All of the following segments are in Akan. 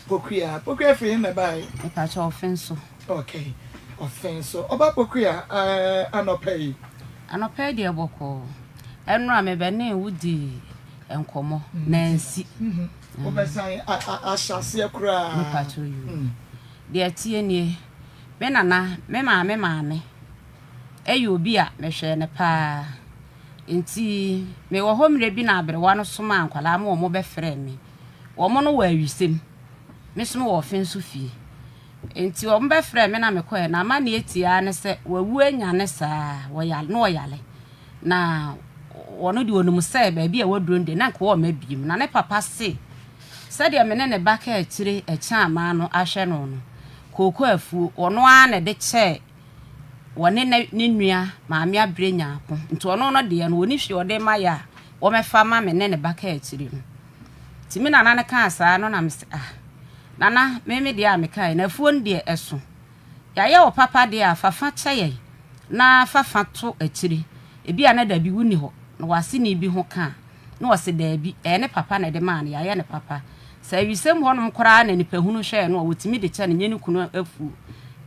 Pokuya. Pokuya firi he na ɛbaeɛ? Mepakyɛ Ɔfen so. Ok, Ɔfen so. Ɔba Pokuya, ɛɛ anɔpa yi? Anɔpa yi deɛ bɔkɔɔ. Ɛnora mebɛnee wo dii nkɔmmɔ, na ansi. Wobɛsan ahyɛ aseɛ koraa. Mepakyɛ yoo. Deɛ ɛteɛ nie, me nana, me maame maame yɛ obi a mehwɛɛ no paa. Nti mewɔ hɔ mmerɛ bi na aberewa no somaa nkwadaa ma wɔbɛfrɛɛ me. Wɔn no wɔ awisɛm, me nso mewɔ ɔfe nso fie. Nti wɔn bɛfrɛɛ me na mekɔɛ na amanneɛ tiaa ne sɛ wawu anyane saa, wɔyale, na ɔyale. Na wɔn deɛ ɔnim sɛ baabi a waduro no deɛ na nka wɔmma biem. Na ne papa se sɛdeɛ me ne ne ba kaa akyire ɛkyɛn amaa no ahwɛ no no, kooko afuo, ɔno ara na ɛde kyɛɛ wɔne ne ne nua Maame Abrɛ Nyarko. Nti ɔno no deɛ no ɔni hwee ɔde ma yɛ a wɔmɛfa ma me ne ne ba kaa akyire no. Nti me nana no kaa saa no na me se ah Nana me me deɛ a mekaeɛ no afuo no deɛ ɛso. Yɛayɛ wo papa deɛ a fa fa kyɛ yɛn na fa fa to akyire. Ebi a na dabi wonni hɔ na w'aseni bi ho ka a na ɔse daabi ɛyɛ ne papa na ɛde maa no yɛayɛ no papa. Sɛ awisɛm hɔnom koraa na nipahunu hwɛɛ no a wɔtumi de kyɛ no nyɛ ne kunu afuo.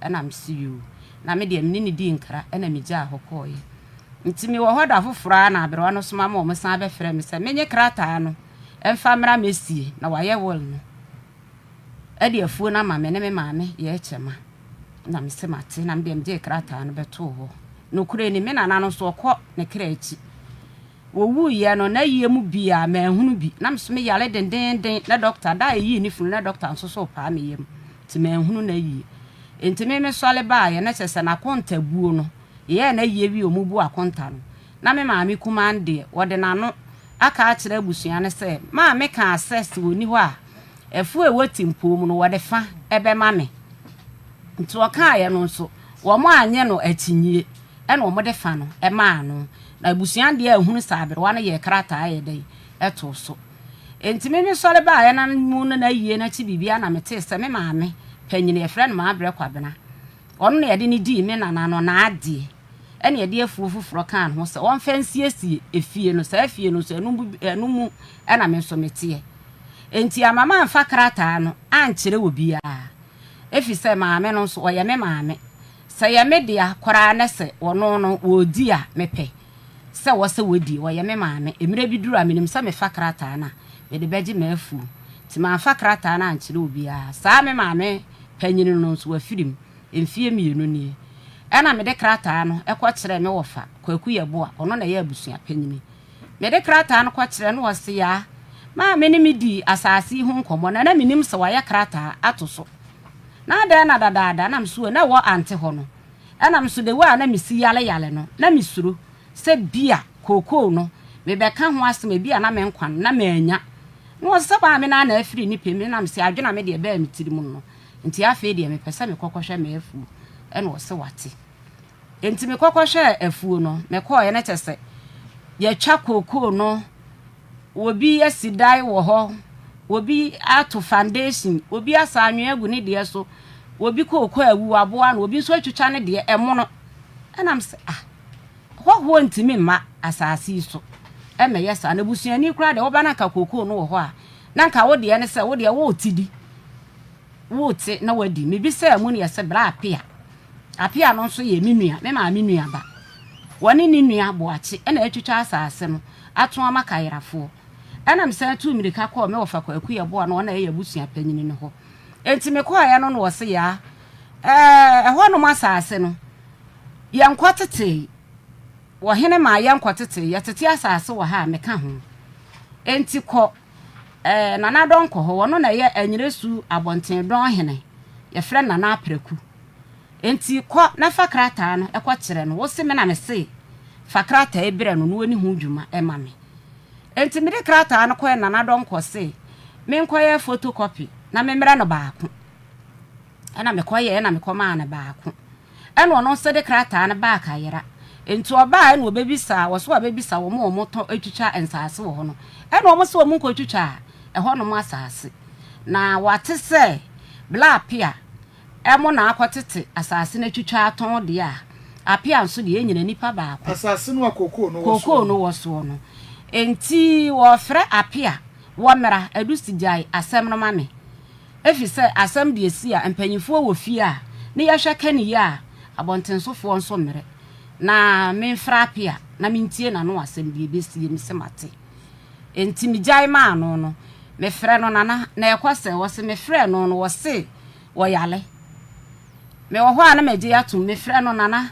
Ɛna mese yoo. Na me deɛ me ne no dii nkra ɛna megyaa hɔ kɔeɛ. Nti mewɔ hɔ da foforɔ ara na aberewa no soma ma wɔsan bɛfrɛɛ me sɛ menye krataa no mfa mmra mmɛsie na wɔayɛ will no de afuo no ama me ne me maame yɛrekyɛ ma. Na mese mate na me deɛ megyee krataa no bɛtoo hɔ. Nokorɛ ni me nana no nso ɔkɔ ne kra akyi. Wɔwuiɛ no, n'ayie mu bi a manhunu bi. Na me nso meyare dendeenden na dɔkta, da a ɛyii ne funu na dɔkta nso so repaa me yam nti manhunu n'ayie. Nti me mesɔre baeɛ na kyerɛ sɛ n'akontabuo no, yɛyɛɛ n'ayie wie wɔbu akonta no, na me maame kumaa no deɛ, ɔde n'ano aka akyerɛ abusua no sɛ, Maame kaa sɛ sɛ ɔnni hɔ a, afuo a ɛwɔ Timpoo mu no, wɔde fa bɛma me. Nti ɔkaeɛ no nso, wɔanyɛ no akyinnye, ɛna wɔde fa no maa no. Na abusua no deɛ anhunu sɛ aberewa no yɛɛ krataa yɛ dɛn too so. Enti me mesɔre baeɛ na mu no n'ayie no akyi biribiara na metee sɛ me maame panyini, yɛfrɛ no Maabrɛ Kwabena, ɔno na yɛde no dii me nana no n'adeɛ. Ɛna yɛde afuo foforɔ kaa ne ho sɛ ɔmfa nsiesie efie no. Saa fie no nso, ɛno mu na me nso meteɛ. Enti amma mamfa krataa no ankyerɛ obiara, ɛfiri sɛ maame no nso, ɔyɛ me maame. Sɛ ɛyɛ me dea koraa na sɛ ɔno no ɔredi a, mepɛ sɛ wɔ sɛ wɔdi. Ɔyɛ me maame. Mmerɛ bi duru a, menim sɛ mefa krataa no a, mede bɛgye m'afuo. Nti mamfa krataa no ankyerɛ obiara. Saa me maame panyini no nso, wafiri mu mfeɛ mmienu nie. Ɛna mede krataa no kɔkyerɛɛ me wɔfa, Kwaku Yeboah, ɔno na ɛyɛ abusua panyini. Mede krataa no kɔkyerɛɛ no, ɔse, Yaa, maame ne me dii asase yi ho nkɔmmɔ na na mennim sɛ wayɛ krataa ato so. Na adɛn na dadaada na meso na ɛwɔ ante hɔ no, ɛna me nso the way a na mesi yale yale no, na mesuro sɛ bia kookoo no mebɛka ho asɛm a ebia na me nkwa no na mannya. Na ɔse sɛ maame no ara na afiri ne pɛ mu, na mese adwene a me deɛ ɛbaa me tirim no nti afei deɛ mepɛ sɛ mekɔ kɔhwɛ m'afuo, ɛna ɔse wate. Enti mekɔ kɔhwɛɛ afuo no, mekɔeɛ na kyerɛ sɛ yɛatwa kookoo no, obi asi dan wɔ hɔ, obi ato foundation, obi asa anwea agu ne deɛ so, obi kookoo awu aboa no, obi nso atwitwa ne deɛ ɛmono. Ɛna mesɛ ah, hɔhoɔ ntumi mma asase yi so ɛmɛyɛ saa. Na busuani koraa deɛ woba na nka kookoo no wɔ hɔ a, na nka wo deɛ ne sɛ wo deɛ wote di. Wote na wadi. Mebisaa mu no yɛse bra Apea. Apea no nso yɛ me nua, me maame nua ba. Wɔne ne nua Boakye na atwitwa asase no ato ama Kayerafoɔ. Ɛna mesan tuu mmirika kɔɔ me wɔfa Kwaku Yeboah no ɔna ɛyɛ abusua panyini no hɔ. Enti mekɔeɛ no na ɔse yaa, ɛɛ ɛhɔnom asase no yɛnkɔ tetee. Ɔhene maa yɛnkɔ tetee, yɛtete asase wɔ ha a meka ho. Enti kɔ. Eh, Nana Donkor hɔ, ɔno na ɛyɛ Anyiresu Abɔnten Dɔn hene, yɛfrɛ no Nana Apraku. Enti kɔ na fa krataa no kɔ kyerɛ no, wo se me na me se fa krataa yi brɛ no na ɔni ho dwuma ma me. Enti mede krataa no kɔɛ Nana Donkor se menkɔyɛ photocopy na memmrɛ no baako. Ɛna mekɔyɛɛ na mekɔmaa no baako. Ɛna ɔno nso de krataa no baa Kayera. Nti ɔbaa ɛna ɔbɛbisaa, ɔso abɛbisa wɔn a wɔtɔ twitwa nsaase wɔ hɔ no. Ɛna wɔn se wɔn nkɔtwitwa ɛhɔnom asaase. Na wɔate sɛ Bla Apea mo na akɔtete asaase no atwitwa atɔn deɛ a, Apea nso deɛ ɛnyina nipa baako. Asaase no a kookoo no wɔ soɔ no. Kookoo no wɔ soɔ no. Nti wɔfrɛ Apea, wɔmmra, Adusi gyae asɛm no ma me. Efisɛ asɛm deɛ si a, mpanyimfoɔ wɔ fie a, ne yɛhwɛ ka ne yie a, abɔntensofoɔ nso mmerɛ. Na memfrɛ Apea na mentie n'ano asɛm, deɛ ɛbɛsie, mese mate. Enti megyae maa no no, mefrɛ no Nana, na ɛkɔ sɛ, ɔse mefrɛɛ no no, ɔse ɔyare. Mewɔ hɔ a na magye atom, mefrɛ no Nana,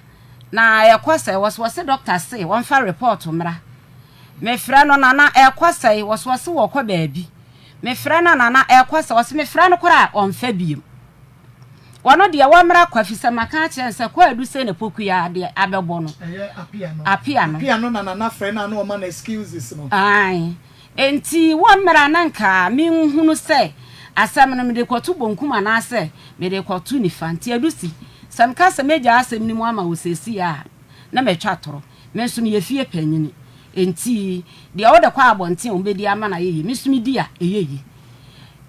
na ɛkɔ sɛ, ɔse ɔse dɔkta se ɔmfa report mmra. Mefrɛ no Nana, ɛkɔ sɛe, ɔse ɔse wɔkɔ baabi. Mefrɛ no a Nana, ɛkɔ sɛ, ɔse mefrɛ no koraa a, ɔmfa biom. Ɔno deɛ wɔmmra kwa fisɛ maka akyerɛ no sɛ kwaadu sei na pokuyaa deɛ abɛbɔ no. Ɛyɛ Apia no. Apia no. Apia no na Nana frɛ no a na ɔma no excuses no. Ae. Enti wɔmmra na nka menhunu sɛ asɛm no mede rekɔto bonkum anaasɛ mede rekɔto nifa. Nti Adusi, sɛ meka sɛ mɛgyaa asɛm no mu ama wo seesei a, na matwa torɔ. Me nso meyɛ fie panyini. Enti deɛ wode kɔ abɔnten a wɔbɛdi ama no ayɛ yie, me nso medi a, ɛyɛ yie.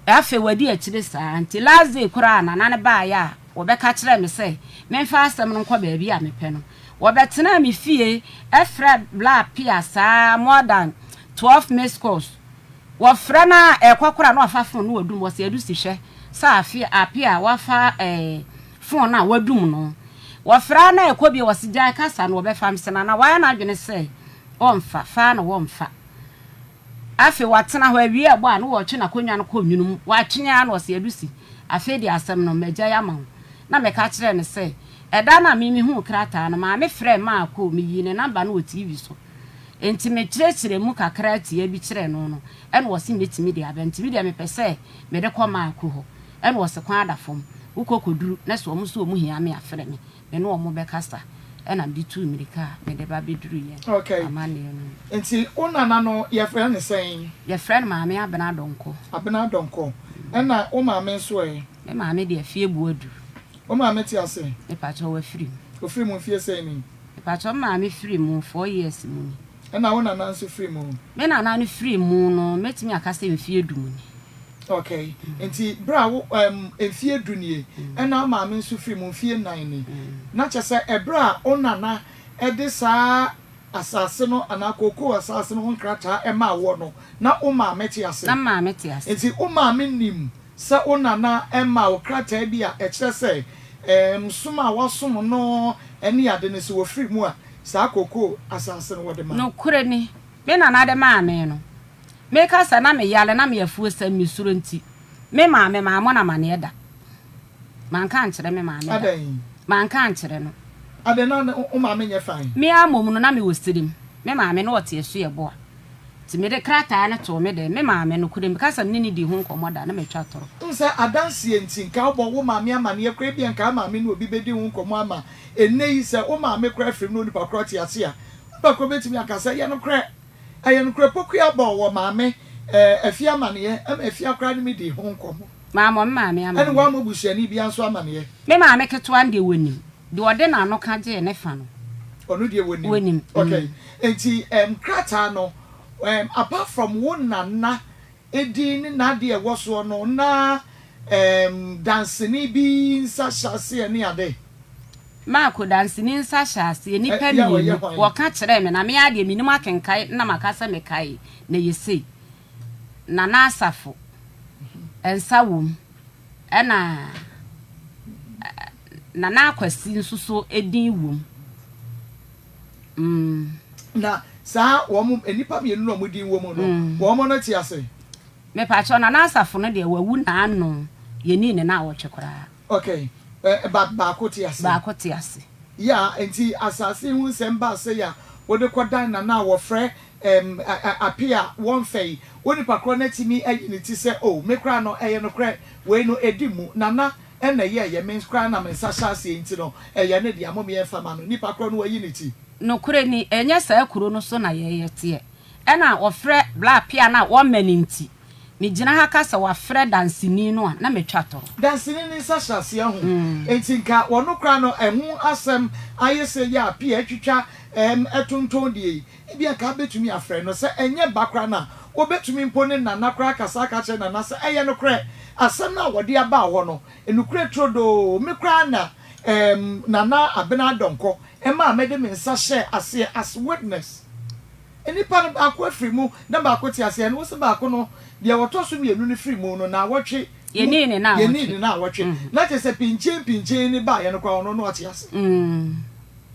Afei wadi akyire saa nti last day koraa a Nana no baeɛ a wɔbɛka kyerɛɛ me sɛ memfa asɛm no nkɔ baabi a mepɛ no, wɔbɛtenaa me fie frɛɛ Bla Appiah saa more than 12 missed calls. Wɔfrɛ no a ɛkɔ koraa na wafa phone no wadum, wɔse Adusi hwɛ sɛ afe Appiah wafa eh, phone no a wadum no. Wɔfrɛ a na ɛkɔ bio wɔse gyae kasa no wɔbɛfa, mese Nana wayɛ n'adwene sɛ ɔmfa, fa ara na wɔmfa. Afei watena hɔ, awie ɛbɔ a na wɔretwe n'akonnwa no kɔ nwunu mu. Watwe ara na ɔse, Adusi, afei deɛ asɛm no, magyae ama wo. Na meka kyerɛɛ no sɛ, ɛda no a me mehuu krataa no, Maame frɛɛ Maakoo, meyii ne namba no wɔ TV so. Enti mekyerɛkyerɛɛ mu kakra tiaa bi kyerɛɛ no no, ɛna ɔse mɛtumi de aba. Nti me deɛ mepɛ sɛ mede kɔ Maakoo hɔ. Ɛna ɔse kwan da fam, wokɔ kɔduru na sɛ wɔn nso wɔn hia me a, frɛ me. Me ne wɔn bɛkasa. Ɛna mede tuu mmirika a mede ba bɛduruu yɛn Okay. amanneɛ no mu. Nti wo nana no yɛfrɛ no sɛn? Yɛfrɛ no Maame Abena Donkor. Abena Donkor. Ɛna wo maame nso ɛ? Me maame deɛ afie Boadu. Wo maame te ase? Mepakyɛw wafiri mu. Ofiri mu mfie sɛn ni? Mepakyɛw me maame firi mu four years mu ni. Ɛna wo nana nso firi mu? Me nana no firi mu no mɛtumi aka sɛ mfie du mu ni. Okay, nti berɛ a wo ɛm mfie du nie, ɛna wo maame nso firi mu mfie nnan ni. Na kyerɛ sɛ ɛberɛ a wo nana de saa asase no anaa kookoo asase no ho nkrataa maa woɔ no, na wo maame te ase? Na me maame te ase. Nti wo maame nim sɛ wo nana maa wo krataa bi a ɛkyerɛ sɛ ɛm som a woasom no ne ade no, sɛ wɔfiri mu a, saa kookoo asase no wɔde ma? Nokorɛ ni, me nana de maa me no, Meka sɛ na me yare na me afuosɛm me suro nti me maame mammɔ no amaneɛ da. Manka ankyerɛ me maame da. Adɛn? Manka ankyerɛ no. Adɛn na wo maame nyɛ fine? Me ara mmom no na mewɔ sirim. Me maame na ɔte Asuɛboa. Nti mede krataa no too me dɛm. Me maame, nokorɛ meka sɛ me ne no dii ho nkɔmmɔ da na matwa toro. Wohu sɛ adanseɛ nti nka wobɔ wo maame amaneɛ koraa ebia nka wo maame ne obi bɛdi ho nkɔmmɔ ama ɛnnɛ yi sɛ wo maame koraa firim na onipa korɔ te ase a, onipa korɔ bɛtumi aka sɛ ɛyɛ nokorɛ. Ɛyɛ nokorɛ Pokuya bɔɔ wɔ maame eh Afie amaneɛ ɛma Afie akora ne me dii ho nkɔmmɔ. Mammɔ me maame Ɛne amaneɛ. woammɔ busuani biara nso amaneɛ. Me maame ketewa no deɛ wɔnim. Deɛ ɔde n'ano ka gyee ne fa no. Ɔno deɛ wɔnim. Wɔnim, Okay, mm. enti ɛm krataa no ɛm apart from wo nana Edin ne n'ade a ɛwɔ soɔ no na ɛɛm danseni bi nsa hyɛ aseɛ ne ade. Marko, danseni nsa hyɛ aseɛ, nnipa Ɛ, yɛ a ɔyɛ mmienu, hwan? wɔka kyerɛɛ me, na me ara deɛ mennim akenkae na maka sɛ mekae, na ɛyɛ sei, Nana Asafo nsa wɔ mu, ɛna Nana Akwasi nso so din wɔ mu. Mm. Na saa wɔn nnipa mmienu no a wɔn din wɔ mu no, wɔn no te ase? Mepakyɛw, Nana Asafo no deɛ wawu naano, yɛnnii ne naawɔtwe koraa. Okay, eh, but baako te ase? Baako te ase. Yeah, nti asase yi ho nsɛm baa sei a, wode kɔdan Nana a wɔfrɛ ɛm, Ape a wɔmfɛ yi, wo nipa korɔ no atumi ayi ne ti sɛ, oh, me koraa no, ɛyɛ nokorɛ, wei no, ɛdi mmu. Nana na ɛyɛɛyɛ, me koraa na me nsa hyɛ aseɛ nti no, ɛyɛ ne dea, mom yɛmfa ma no. Nipa korɔ no wayi ne ti. Nokorɛ ni, ɛnyɛ saa kuro no so na yɛyɛ teɛ. Ɛna wɔfrɛ Bla Appiah no a wɔmmɛ no nti, megyina ha ka sɛ wɔafrɛ danseni no a, na matwa toro. Danseni no nsa hyɛ aseɛ ho, enti nka wɔno koraa no ɛho asɛm ayɛ sɛ yi a Appiah atwitwa ɛɛm ɛtontɔn deɛ yi, ebia nka abɛtumi afrɛ no, sɛ ɛnyɛ ba koraa no a, wɔbɛtumi mpo ne Nana koraa akasa aka akyerɛ Nana sɛ ɛyɛ nokorɛ, asɛm no a wɔde aba hɔ no, nokorɛ turodoo, me koraa na ɛɛm Nana Abena Donkor ɛmaa mede me nsa hyɛɛ aseɛ as witness. Nnipa no baako afiri mu na baako te ase. Ɛno wo se baako no, deɛ ɔtɔ so mmienu no firi mu no, naawɔtwe. Yɛnii ne naawɔtwe. Yɛnii ne naawɔtwe. Na kyerɛ sɛ pinkyen pinkyen no baeɛ no koraa ɔno na ɔte ase.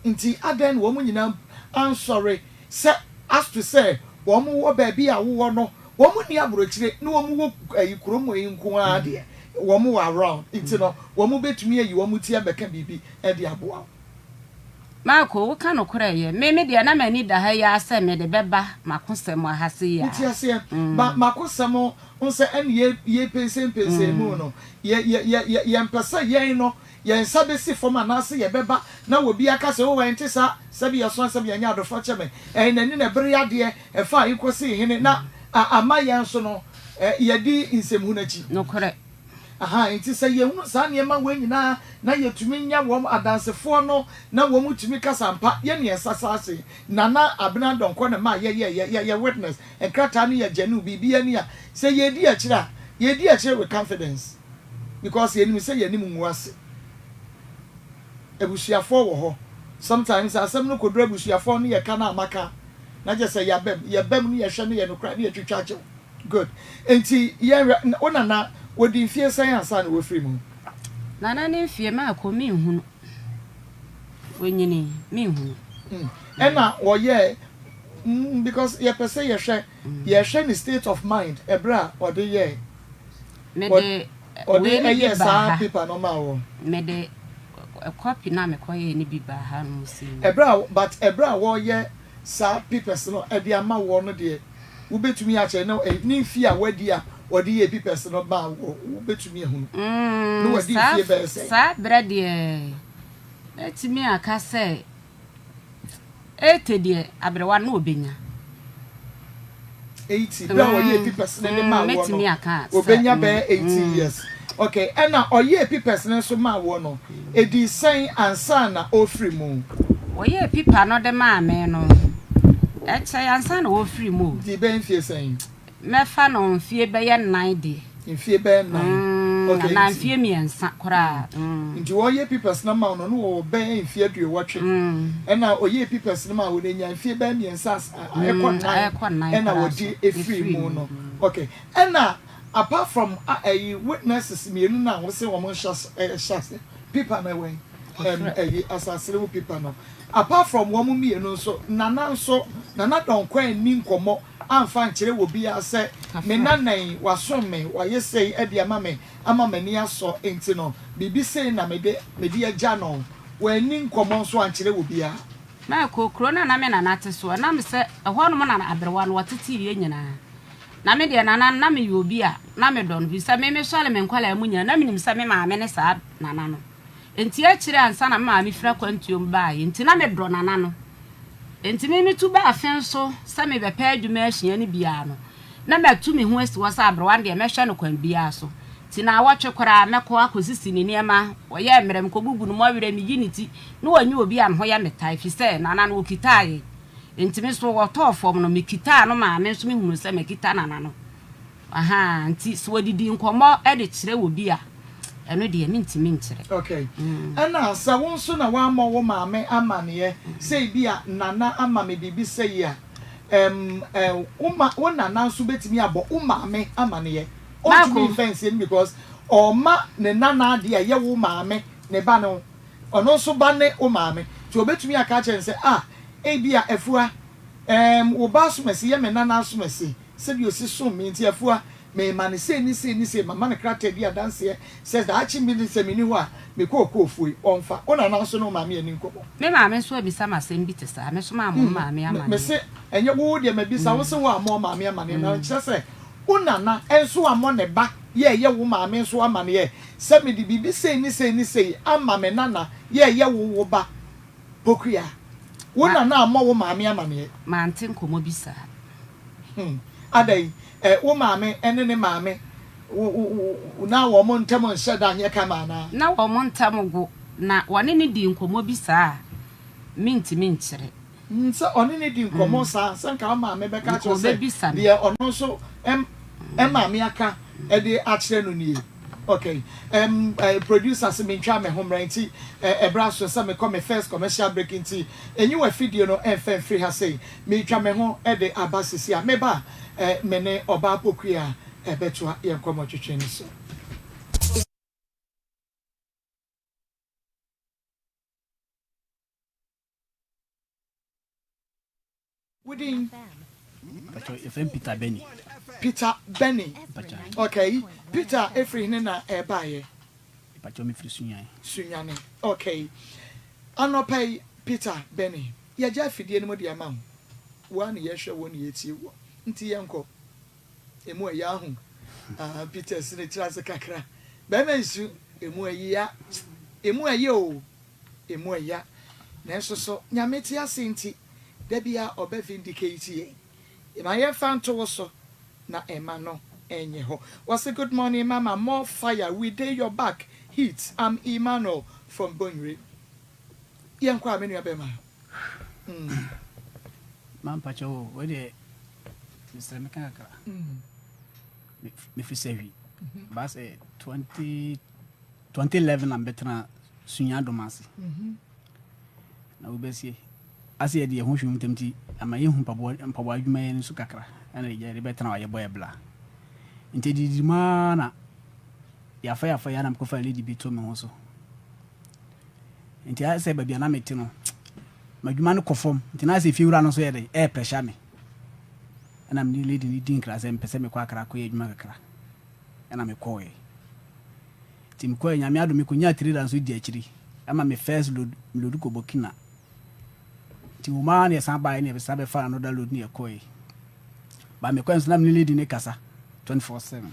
Nti adɛn na wɔn nyinaa ansɔre sɛ as to sɛ wɔn wɔ baabi a wowɔ no, wɔn nni aburokyire na wɔn wɔ ayi kurom yi nko ara deɛ, wɔn wɔ around nti no wɔn bɛtumi ayi wɔn ti abɛka biribi de aboa wo. Marco, woka nokorɛ yɛ. Me me deɛ na m'ani da ha yi ara sɛ mede bɛba m'akosɛm ha sei Wote ara. aseɛ? Ma m'akosɛm ho sɛ ɛne yɛ yɛpɛnsɛmpɛnsɛn mu no, yɛ yɛ yɛ yɛ yɛmpɛ sɛ yɛn no yɛn nsa bɛsi fam anaasɛ yɛbɛba na obi aka sɛ, Oh, ɛnte saa, sɛbi yɛso a sɛbi yɛnyɛ ado, fa kyɛ me. Ɛyɛ n'ani na ɛbere adeɛ, ɛfa a ekosii hene na a ama yɛn nso no yɛadi nsɛmhunu akyi. Nokorɛ. Ahaa, enti sɛ yɛhunu saa nneɛma wei nyinaa na yɛtumi nya wɔn adansefoɔ no na wɔn tumi kasa ampa, yɛne yɛn nsa saa ase, Nana Abena Donkor na ɛmaa yɛyɛɛ yɛ, yɛyɛ witness, nkrataa no yɛ genuine, biribiara ni a, sɛ yɛredi akyire a, yɛredi akyire with confidence because yɛnim sɛ yɛn anim ngu ase. Abusuafoɔ wɔ hɔ, sometimes asɛm no kɔduru abusuafoɔ no yɛka no a maka, na kyerɛ sɛ yɛaba mu, yɛba mu no yɛhwɛ no yɛ nokorɛ a na yɛtwitwa akyɛ wo. Good. Enti yɛnhwɛ, wo nana, wɔdi mfie sɛn ansa na wafiri mu? Nana ne mfie maako menhunu. Wɔnyinii, menhunu. Mm. Ɛna wɔyɛɛ, mm, because yɛpɛ sɛ yɛhwɛ, yɛhwɛ ne state of mind ɛberɛ a ɔde yɛɛ, Mede ɔde wei no bi ɛyɛɛ baa saa ha. paper no maa wɔn. Mede copy no a mekɔyɛɛ no bi baa ha nom sei. Ɛberɛ a, but ɛberɛ a wɔreyɛ saa papers no de ama woɔ no deɛ, wobɛtumi akyerɛ no ne mfie a wadi a ɔde yɛɛ papers no maa woɔ, wobɛtumi ahunu. Na wadi mfie bɛyɛ sɛn? Saa berɛ deɛ, mɛtumi aka sɛ 80 deɛ aberewa no na ɔbɛnya. 80, berɛ a ɔyɛɛ papers no de maa woɔ no, ɔbɛnya bɛyɛ 80 years. Okay, ɛna ɔyɛɛ papers no nso maa woɔ no, ɛdii sɛn ansa na ɔrefiri mu? Wɔyɛɛ pipa no de maa me no, ɛkyɛe ansa na wɔrefiri mu o. Nti bɛyɛ mfie sɛn? Mɛfa no mfie bɛyɛ nnan deɛ. Mfie bɛyɛ nnan. Okay, Anaa mfie mmiɛnsa koraa. Nti wɔyɛ pipɛs no ma wo no, na wɔwɔ bɛyɛ mfie aduowɔtwe. Ɛna ɔyɛɛ pipɛs no maa wo no, ɛnyaa mfie bɛyɛ mmiɛnsa ɛkɔ nnan ɛna wɔde firii mu no. Okay, ɛna apart from ɛyi witnesses mmienu no a wose wɔn nhyɛ hyɛ ase, pipa no ɛwɔ he? Ɛyi asase no mu pipa no. Apart from wɔn mmienu nso, Nana nso, Nana Donkor anni nkɔmmɔ amfa ankyerɛ obiara sɛ, Me nana yi, wasom me, wayɛ sei de ama me ama m'ani asɔ, enti no, biribi sei na mede mede agya no. Wanni nkɔmmɔ nso ankyerɛ obiara. Mɛkɔ kuro no a na me nana te so, ɛnam sɛ ɛhɔnom na aberewa no wɔtetee yɛn nyinaa. Na me deɛ nana no, na meyɛ obi a na medɔ no, ɛfiri sɛ me mesɔre me nkwadaa mu nyinaa, na menim sɛ me maame ne saa nana no. Enti akyire ansa na me maame firi akwantuo mu baeɛ nti na medɔ nana no. Enti me metu baa afe nso sɛ mebɛpɛ adwuma asua no biara no, na matu me ho asi hɔ sɛ aberewa no deɛ mɛhwɛ no kwan biara so. Nti naawɔtwe koraa mɛkɔ akɔsisi ne nneɛma, ɔyɛ mmerɛ mekɔbubu no mɔwerɛ, meyi ne ti, na wanyɛ obi a ne ho yɛ me tan ɛfiri sɛ nana no ɔkitaa yɛn. Enti me nso ɔtɔɔ fam no mekitaa no maa me nso mehunuu sɛ makita nana no. Ahaa, nti sɛ wɔdidi nkɔmmɔ de kyerɛ obi a, ɛno deɛ mentumi nkyerɛ. Okay. Ɛna sɛ wo nso na woammɔ wo maame amaneɛ sɛ ebia Nana ama me biribi sɛi a, ɛm, ɛ, wo ma, wo nana nso bɛtumi abɔ wo maame amaneɛ. Ɔntumi Marco. mfa nsie no because ɔrema ne nana adeɛ a ɛyɛ wo maame ne ba no. Ɔno nso ba ne wo maame. Nti ɔbɛtumi aka akyerɛ no sɛ, ah, ebia Afua, ɛm, wo ba asomasi yɛ me nana asomasi. Sɛdeɛ ɔsi som me nti, afua, merema no sei ne sei ne sei, mama no krataa di adanseɛ sɛ daakye bi no sɛ menni hɔ a, me kookoofoɔ yi, ɔmfa. Wo nana nso ne wo maame anni nkɔmmɔ. Me maame nso abisa me asɛm bi te saa, me nso mammɔ me maame amaneɛ. Mese, ɛnyɛ wo deɛ mabisa, wo se woammɔ wo maame amaneɛ, na kyerɛ sɛ wo nana nso ammɔ ne ba yɛ ɛyɛ wo maame nso amaneɛ sɛ mede biribi sei ne sei ne sei ama me nana yɛ ɛyɛ wo wo ba Pokuya. Wo nana ammɔ wo maame amaneɛ. Mante nkɔmmɔ bi saa. Hmm, adɛn, eh, wo maame ne ne maame, wo, wo, wo, na wɔn ntam nhyɛ da nyɛ kama anaa? Na wɔn ntam go, na wɔne no dii nkɔmmɔ bi saa a, mentumi nkyerɛ. Hmm, sɛ ɔne no di nkɔmmɔ saa a, sɛ nka wo maame bɛka Nka akyerɛ wo sɛ ɔbɛbisa me. deɛ ɔno nso ɛm, maame aka de akyerɛ no nie. Ok, ɛm, eh, producer se mentwa me ho mmra nti, eh, ɛberɛ aso sɛ mekɔ me first commercial break nti, nyi w'afidie no mfa mfiri ha sei. Meretwa me ho de aba sisi a meba a, me ne Ɔbaa Pokuya bɛtoa yɛn nkɔmmɔtwetwe no so. Wo din? Mpakyɛw, yɛfrɛ me Peter Benny. Peter Benny. Mpakyɛw. Okay. Peter efiri hene na ɛbaeɛ? Mpakyɛw, mefiri Sunyani. Sunyani. Okay. Anɔpa yi, Peter Benny, yɛgya afidie no mu de ama wo. Wo ara na yɛhwɛ wo na yɛtie wo. Nti yɛnkɔ. Emu ɛyɛ ahu. Ah, Peter si ne tiri ase kakra. Bɛrima nsu, emu ɛya. Emu ɛyɛ o. Emu ɛya. Nanso so Nyame te ase nti, da biara ɔbɛ vindicate yɛn. Ma yɛmfa nto wo so na ɛma no ɛnyɛ hɔ. Wɔse good morning mama, more fire, we dey your back, heat, I'm Emmanuel from Bonwire. Yɛnkɔ a me nua bɛma. Mm. Ma mpakyɛ o, wei deɛ mesrɛ meka kakra. Mefiri Sahwi. Baa sɛ 20 2011 na mebɛtena Sunya Dom ase. Na wobɛsie ase yɛde yɛn ho hwɛ mu ntɛm nti ama yɛhu mpaboa mpaboa adwuma yɛ no nso kakra ɛna yɛde bɛtena hɔ a yɛbɔ yɛ bla. Nti adidi mu ara na yɛafa yɛafa yɛ na mekɔfa lady bi to me ho so. Nti ayɛ sɛ baabi a na mete no m'adwuma no kɔ fam nti na ayɛ sɛ fiewura no nso yɛ dɛn ɛyɛ pressure me. Ɛna me ne lady no di nkra sɛ mepɛ sɛ mekɔ Accra kɔyɛ adwuma kakra. Ɛna mekɔɔɛ. Nti mekɔɔɛ Nyame adom mekɔnyaa trailer nso di akyiri ɛma me first load me load kɔ Burkina. Nti wɔ mu ara na yɛsan baeɛ na yɛsan bɛfaa another load na yɛkɔɔɛ. But mekɔɔɛ nso na me ne lady no kasa 24/7.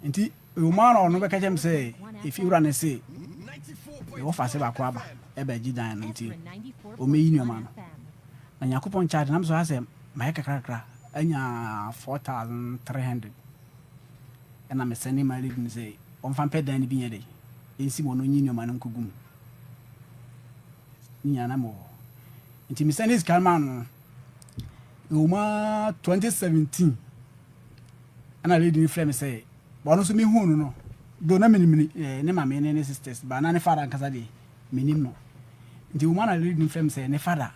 Nti ɛwɔ mu ara na ɔno bɛka kyerɛ me sɛ efiewura no se ne wɔfa baako aba ɛbɛgye dan no nti ɔmmɛyi nneɛma no. Na Nyankopɔn nkyɛ ade na me nso ayɛ sɛ mayɛ kakrakra anya 4300 ɛna me sɛne ma lady no sɛ ɔmfa mpɛ dan no bi nyɛ dɛ ɛnsi mu ɔno nyi nneɛma no nkɔgu mu. Ne nyinaa na mewɔ hɔ. Nti me sɛne sika no maa no no, ɛwɔ mu ara 2017 ɛna lady no frɛ me sɛ ɔno nso mehuu no no, though na menim ne, eh, ne maame ne ne sisters, but na ne father ankasa deɛ menim no. Nti ɛwɔ mu ara na lady no frɛ me sɛ ne father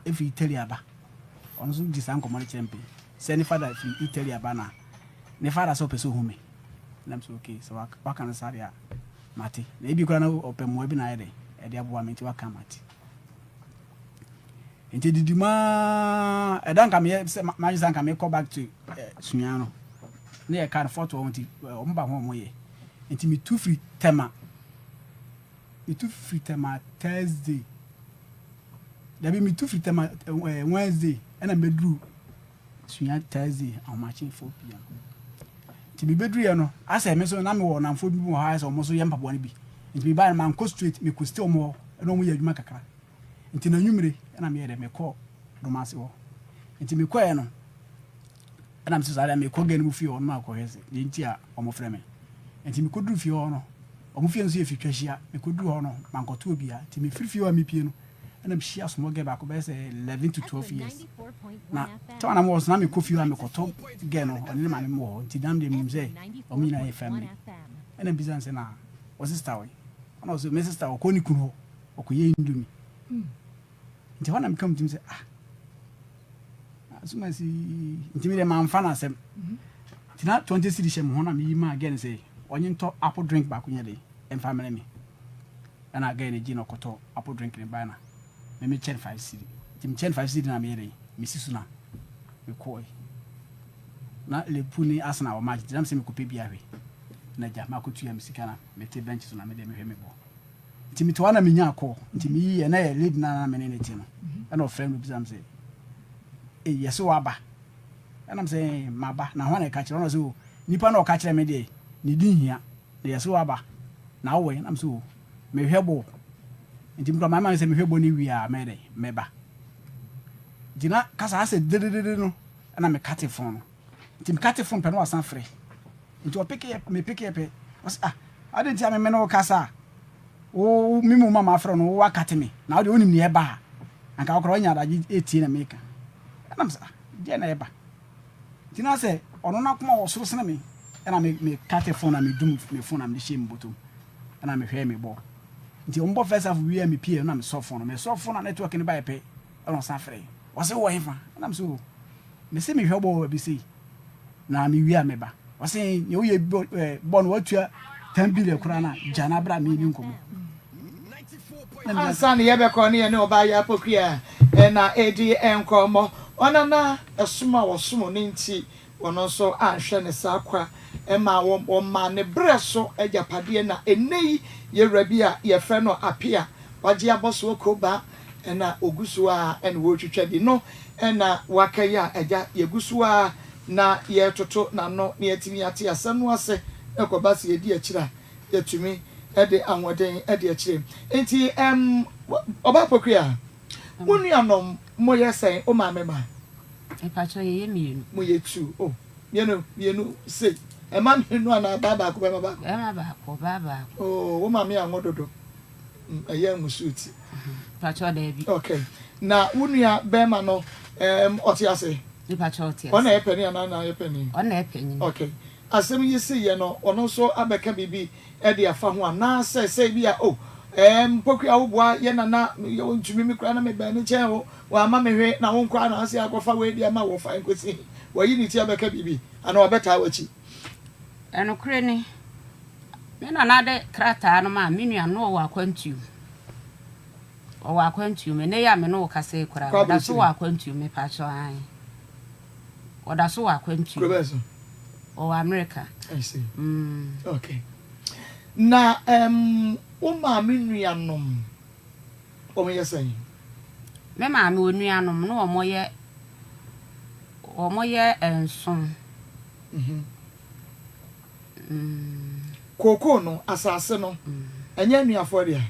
ɛfiri Italy aba. Ɔno nso di saa nkɔmmɔ no kyerɛ me pɛn sɛ ne father firi Italy aba na ne father sɛ ɔpɛ sɛ ɔhu me. Na me sɛ okay, sɛ waka no saa deɛ a mate. Na ebi koraa na ɔpɛ mmoa bi na ayɛ dɛ ɛde aboa me nti waka mate. Nti didi mu ara ɛda nka meyɛ sɛ madwe sɛ nka mekɔ back to eh, Sunya no ne yɛ car no fɔto hɔ nti wɔn ba ho wɔn yɛ nti metu firi Tema metu firi Tema Thursday dabi metu firi Tema eh, Wednesday ɛna mebɛduru Sunya Thursday ahomakye 4 pm nti mebɛduru yɛ no asɛ me nso na mewɔ namfoɔ bi wɔ hɔ ayɛ sɛ wɔn nso yɛ mpaboa no bi nti mebaeɛ no mankɔ straight mekɔ stay wɔn hɔ ɛna wɔn yɛ adwuma kakra Nti n'anwummere na meyɛ dɛ mekɔɔ Domase hɔ. Nti mekɔɛ no, ɛna mesɛ saa deɛ mekɔ gɛ no mu fie hɔ no makɔhwɛ sɛ deɛ nti a wɔfrɛ me. Nti mekɔduru fie hɔ no, wɔn fie nso yɛ fitwa hyia. Mekɔduru hɔ no, mankɔto obiara. Nti mefiri fie hɔ a mepie no, ɛna mehyia small girl baako bɛyɛ sɛ 11 to 12 years. Na tɛm a na mewɔ so na mekɔ fie hɔ a mekɔto girl no, ɔne ne maame wɔ hɔ. Nti na medeɛ menim sɛ wɔn nyinaa yɛ family. Ɛna mebisa no sɛ na wo sister wɔ he? Ɛna ɔse me sister ɔkɔ ne kunu hɔ. Ɔkɔyɛ indomie. Nti hɔ na meka me tirim sɛ ah asomasi nti me deɛ mamfa no asɛm. Nti na 20 cedi hyɛ me ho na meyi maa girl no sɛ ɔnye ntɔ apple drink baako nyɛ den ɛmfa mmrɛ me. Ɛna girl no gye na ɔkɔtɔ apple drink no bae na me mekyɛ no 5 cedi. Nti mekyɛ no 5 cedi na meyɛ den mesi so na mekɔe. Na Liverpool ne Arsenal wɔ match nti na mesɛ mekɔpɛ bi ahwɛ. Na gya makɔtua me sika na mete bench so na me deɛ mehwɛ me bɔ. Nti mete hɔ na menyaa call nti meyiiɛ na ɛyɛ lady no a na me ne no te no ɛna ɔfrɛ me bisa me sɛ ei yɛse waba ɛna me sɛ ee maba na hwan na ɛka kyerɛ ɔna ɔsɛ o nipa na ɔka kyerɛ me deɛ ne din hia na yɛse waba na wowɔ he na me sɛ o mehwɛ bɔɔl nti mekura mayɛ ma sɛ mehwɛ bɔɔl no wie a mɛyɛ dɛn mɛba nti na kasa asɛ dededede no ɛna mekate fon no nti mekate fon pɛ na wasan frɛ Nti ɔpekeɛ, mepekeɛ pɛ, ɔse ah, adɛn nti a me me ne wo kasa a, wo, me mmom a mafrɛ wo no, wo akate me, na wo deɛ wonim nea ɛba a, anka wo koraa woanya adagye ɛretie na meka. Ɛna mesɛ ah, deɛ na ɛba? Nti na sɛ ɔno n'akoma wɔ soro sene me, ɛna me, me kate phone na medum me phone na mede hyɛɛ me bɔtɔ mu, ɛna mehwɛɛ me bɔɔl. Nti wɔn bɔ first half wie a mepie ɛna mesɔ phone no, mesɔ phone na network no baeɛ pɛ, ɛna ɔsan frɛɛ, ɔse wowɔ hefa? Ɛna mesɛ oh, mese mehwɛ bɔɔl wɔ baabi sei. Na me wie a me ba. Ɔse nea woyɛ bɔ no watua 10 billion koraa na gya na bra me ni nkɔmɔ. Ansa na yɛbɛkɔ ne yɛne ɔbaa yi Apokua Na ɛredi nkɔmmɔ. Ɔnana ɛsom a wɔsom no nti, wɔn nso anhwɛ no saa kwa ma wɔmaa ne berɛ so agyapadeɛ. Na ɛnnɛ yi, yɛwura bi a yɛfrɛ no Apea, wagye abɔsoɔ koba na ɔgu so ara na ɔretwitwa bi no na waka yi a, agya, yɛgu so ara na yɛretoto n'ano na yɛatumi ate asɛm no ase na ɛkɔba sɛ yɛdi akyire a, yɛatumi de ahoɔden de akyire. Enti, ɛm, Ɔbaa Pokuya, Wo nuanom mo yɛ sɛn wo maame ma? Mepakyɛw yɛyɛ mienu. Mo yɛ two oh mienu mienu sei ɛma mienu anaa baa baako bɛma baako? Bɛma baako ɔbaa baako. Oh wo maame anwo dodo ɛyɛ nwosuo ti. Mepakyɛw daabi. Okay na wo nua bɛma no ɛɛm ɔte ase? Mepakyɛw ɔte ase. Ɔna yɛ panin anaa na yɛ panin? Ɔna yɛ panyin. Okay asɛm yi si yɛ no ɔno nso abɛka biribi de afa ho anaasɛ sɛ ebia oh ɛɛm Poku a woboa yɛ nana yɛ ontumi me koraa na mebɛn ne nkyɛn o wamma me hwee na wo nkoaa na ase akɔfa wei de ama wo fa nkosi he wayi ne ti abɛka biribi anaa wabɛtaa w'akyi. Nokorɛ ni, me nana de krataa no maa me nua no na ɔwɔ akwantuo mu. Ɔwɔ akwantuo mu. Ɛnnɛ yi a me ne wo kasa yi koraa, Kɔ ɔda so aburokyire. wɔ akwantuo mu, mepaakyɛw aane. Ɔda so wɔ akwantuo Kuro mu. bɛn so? Ɔwɔ Amerika. I see. Mm. Okay. Na um, wo maame nuanom, wɔn yɛ sɛn? Me maame onuanom no wɔn yɛ wɔn yɛ nson. Mhm. Mm. Kookoo no, asase no, ɛnyɛ anuafoɔ dea?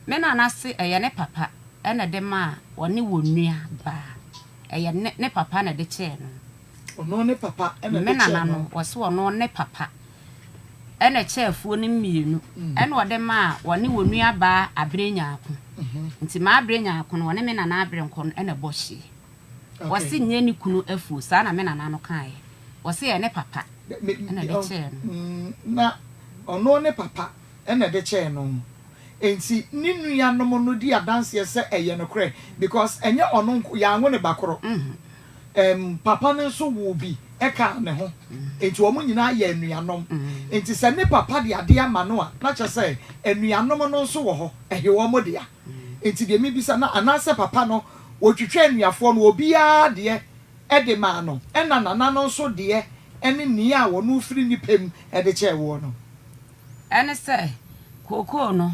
Me nana se ɛyɛ ne papa na ɛde maa ɔne wɔn nua baa. Ɛyɛ ne ne papa na ɛde kyɛɛ no. Ɔno ne papa na ɛde Me kyɛɛ nana no. no, ɔse ɔno ne papa na ɛkyɛɛ afuo no mmienu ɛna ɔde maa ɔne wɔn nua baa Abere Nyarko. Nti maa Abere Nyarko no, ɔne me nana Aberenkɔ no na ɛbɔ hyeɛ. Ɔse nyɛ ne kunu afuo, saa na me nana no kaeɛ. Ɔse ɛyɛ ne papa na ɛde kyɛɛ no. Na ɔno ne papa na ɛde kyɛɛ no. Enti ne nuanom no di adanseɛ sɛ ɛyɛ nokorɛ because ɛnyɛ ɔno nko, yɛanwo ne ba koro. Ɛm, papa no nso woo bi kaa ne ho. Enti wɔn nyinaa yɛ anuanom. Enti sɛ ne papa de adeɛ ama no a, na kyerɛ sɛ anuanom no nso wɔ hɔ, ɛhe wɔn dea. Enti deɛ mebisa no, anaasɛ papa no, wɔtwitwaa anuafoɔ no obiara deɛ de maa no, ɛna nana no nso deɛ ne nea ɔno firi ne pɛ mu de kyɛɛ woɔ no? Ɛne sɛ, kookoo no,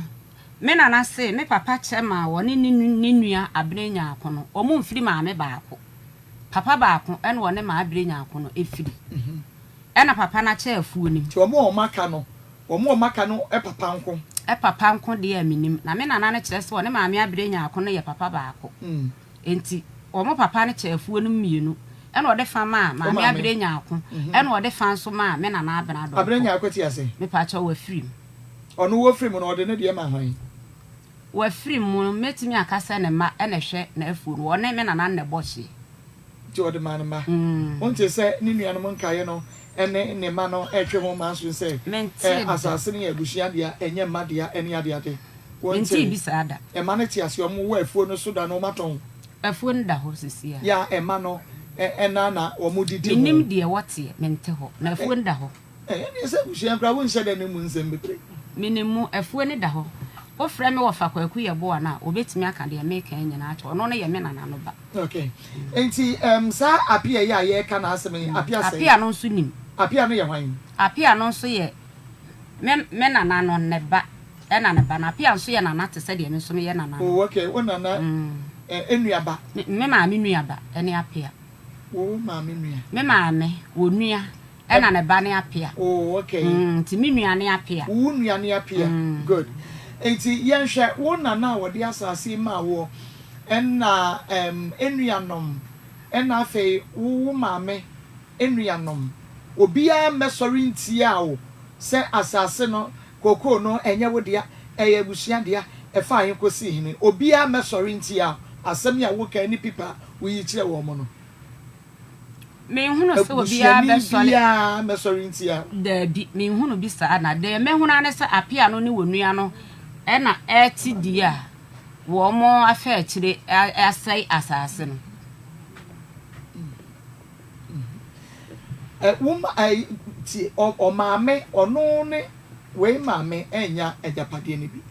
me nana se me papa kyɛ maa wɔne ne ne nua Abena Nyarko no, wɔn mfiri maame baako. Papa baako ɛna ɔne maa Abena Nyarko no firi. Ɛna papa no akyɛ afuo no mu. Nti wɔn a wɔn aka no, wɔn a wɔn aka no papa nko? Papa nko deɛ a mennim. Na me nana no kyerɛ sɛ ɔne maame Abena Nyarko no yɛ papa baako. Enti wɔn papa no kyɛɛ afuo no mmienu, ɛna ɔde fa maa Maame Abena Nyarko, ɛna ɔde fa nso maa me nana Abena Donkor. Abena Nyarko te ase? Mepakyɛw, wafiri mu. Ɔno wafiri mu no, ɔde ne deɛ ma hwan? Wafiri mu no, mɛtumi aka sɛ ne mma na ɛhwɛ n'afuo no, ɔne me nana no na ɛbɔ hyeɛ. Nti ɔde maa ne mma. Wontee sɛ ne nuanom nkaeɛ no ne ne mma no retwe ho manso sɛ, Mentee da. Asase no yɛ abusua dea, ɛnyɛ mma dea, ne adeade? Mentee bi saa da. Mma no te ase, wɔn wɔ afuo no so da na wɔn atɔn. Afuo no da hɔ seesei a. Yɛ a mma no na na wɔn didi ho. Mennim deɛ wɔteɛ, mente hɔ, na afuo no da hɔ. Ɛnneɛ sɛ abusua koraa wonhyɛ da nnim mu nsɛm bebree. Menim mu, afuo no da hɔ. Wofrɛ me wɔfa Kwaku Yeboah no a, ɔbɛtumi aka deɛ mereka yi nyinaa akyerɛ wo. Ɔno no yɛ me nana no ba. Okay. Nti um, saa Apia yi a yɛreka n'asɛm yi, Apia sɛn? Apia no nso nim. Apia no yɛ hwan? Apia no nso yɛ me me nana no ne ba, ɛna ne ba no. Apia nso yɛ nana te sɛ deɛ me nso meyɛ nana no. Oh, okay. Wo nana eh, nua ba? Me, me maame nua ba ne Apia. Wo maame nua? Me maame, wɔ nua, ɛna ne ba ne Apia. Oh, okay. Nti me nua ne Apia. Wo nua ne Apia. Good. Nti yɛnhwɛ, wo nana a wɔde asase yi maa woɔ, ɛna ɛm, enuanom, ɛna afei wo wo maame enuanom, obiara mmɛsɔre ntiaa wo sɛ asase no, kookoo no, ɛnyɛ wo dea, ɛyɛ abusua dea, ɛfaa he kɔsii hene. Obiara mmɛsɔre ntiaa wo. Asɛm yi a woka yi ne pipa a woyi kyerɛ wɔn no. Menhunu sɛ obiara Abusuani bɛsɔre. biara mmɛsɔre ntia wo. Daabi, menhunu bi saa. Na deɛ mɛhunu ara ne sɛ Apea no ne wɔn nua no na ɛrete di a wɔafa akyire asɛe asase no. Ɛ, wo ma, ɛ, tie, ɔ, ɔmaame, ɔno ne wei maame annya agyapadeɛ no bi.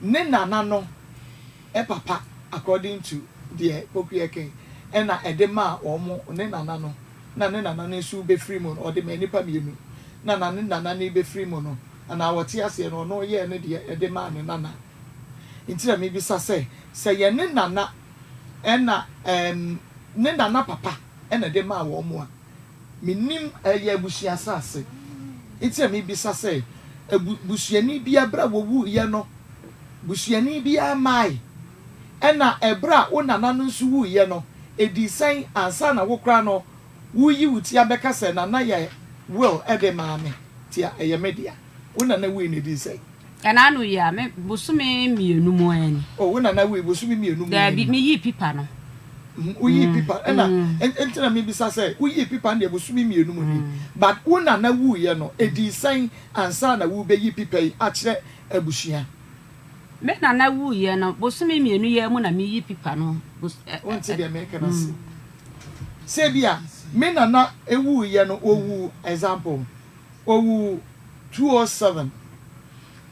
Ne nana no papa according to. deɛ Poku yɛ kɛn ɛna ɛde maa wɔn ne nana no, na ne nana no nso bɛfiri mu no, ɔde maa nnipa mmienu, na na ne nana no bɛfiri mu no, anaa wɔte aseɛ no, ɔno yɛɛ ne deɛ ɛde maa ne nana. Nti na mebisa sɛ, sɛ yɛ ne nana ɛna ne nana papa ɛna ɛde maa wɔn a, menim ɛyɛ abusua asase. Nti na mebisa sɛ, busuani bi abere a wɔwuiɛ no, busuani biara maae, ɛna ɛberɛ a wo nana no nso wuiɛ no, ɛdii sɛn ansa na wo koraa no woyi wo ti abɛka sɛ nana yɛ will ɛde maa me, nti a ɛyɛ me dea? Wo nana wui no, ɛdii sɛn? Ɛna ano yi a, me bosome 2 mu ani. Oh, wo nana wui bosome 2 mu Daabi, ani? Meyii pipa no. Woyii pipa ɛna nti na mebisa sɛ woyii pipa no deɛ bosome 2 mu ni, but wo nana wuiɛ no, ɛdii sɛn ansa na wobɛyi pipa yi akyerɛ abusua? Me nana wuiɛ no, bosome 2 yi mu na meyi pipa no. Wonte deɛ meka no ase. Sɛ bi a me nana wuiɛ no, ɔwu, example, ɔwu 207,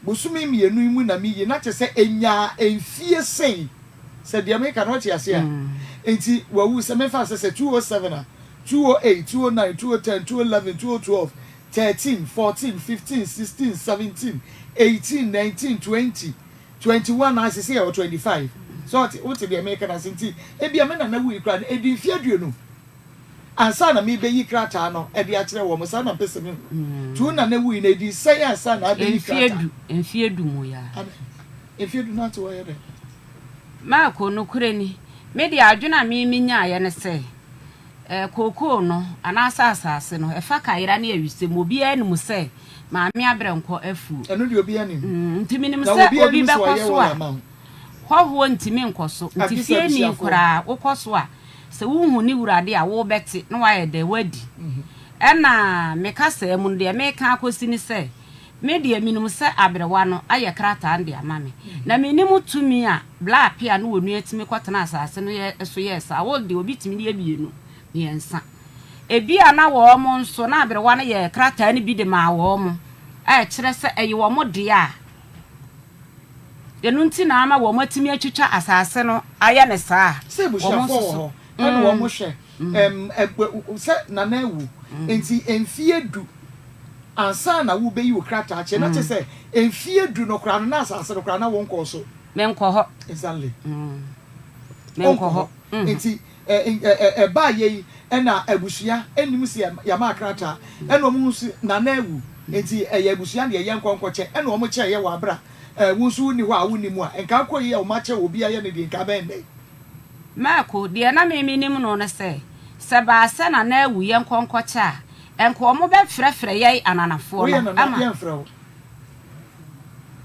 bosome 2 yi mu na meyi na kyerɛ sɛ ɛnyaa mfie sei. Sɛ deɛ meka no ɔte ase a, nti wawu, sɛ mefa sɛ 207 a, 208, 209, 210, 211, 212, 13, 14, 15, 16, 17, 18, 19, 20, 21, ase sɛ yɛwɔ 25. Sɛ ɔte, wote deɛ meka no ase? Nti ebia me nana wui koraa no, ɛdi mfeɛ 20 ansa na mebɛyi krataa no ɛde akyerɛ wɔ mo. Saa na mpɛ sɛ mehu. Nti wo nana wui no, ɛdi sɛn ansa na abɛyi Mfie krataa? 10, mfie 10 mu ya. Mfie 10 no ate wɔyɛ dɛ? Maako, nokorɛ ni, me deɛ adwene a me menyaeɛ ne sɛ kookoo no anaasɛ asase no ɛfa kayera ne awisɛm, obiara nim sɛ maame abrɛ nkɔ afuo. Ɛno deɛ obiara nim. Nti menim Na sɛ obiara obi nim sɛ bɛkɔ ɔyɛ so wɔ a ama wo. Hɔhoɔ ntumi nkɔ so. Nti Agye sɛ fieni abusuafoɔ. koraa wokɔ so a, sɛ wohu ne wurade a, wobɛte na wayɛ dɛ woadi. Ɛna meka saa mu no, deɛ meka akɔsi ne sɛ, me deɛ menim sɛ aberewa no ayɛ krataa no de ama me. Na menim tumi a Black a no wɔ nua tumi kɔtena asase no yɛ so yɛɛ saa. Wo deɛ obi tumi de yɛ mmienu, mmiɛnsa. Ebi a na wɔn mo nso na aberewa no yɛ krataa no bi de maa wɔn mo a ɛkyerɛ sɛ ɛyɛ wɔn deɛ a, ɛno nti na ama wɔn atumi atwitwa asase no ayɛ ne saa. Sɛ Wɔn abusuafoɔ nso wɔ so. hɔ ɛna wɔn hwɛ sɛ nana awu nti mfie 10 ansa na wobɛyi wo krataa kyɛ, na kyerɛ sɛ mfie 10 no koraa no, na asase no koraa na wɔnkɔɔ so. Menkɔ hɔ. Exactly. Menkɔ hɔ. Nti ɛbaa yɛ yi, ɛna abusua anim sɛ yɛama krataa, ɛna ɔmo hu sɛ nana awu nti ɛyɛ abusua deɛ, yɛnkɔ nkɔkyɛ, ɛna ɔmo kyɛ yɛ wɔ abra wo nso wonni hɔ a wonni mu a nka akɔ yi a ɔmo akyɛ wɔ obi ayɛ ne deɛ nka bɛn dɛ. Maako, deɛ na me menim no ne sɛ baa sɛ nana awu yɛnkɔ nkɔkyɛ a, ɛnka ɔmo bɛfrɛfrɛ yɛn ananafoɔ Woyɛ no nana ama. Yɛmfrɛ wo,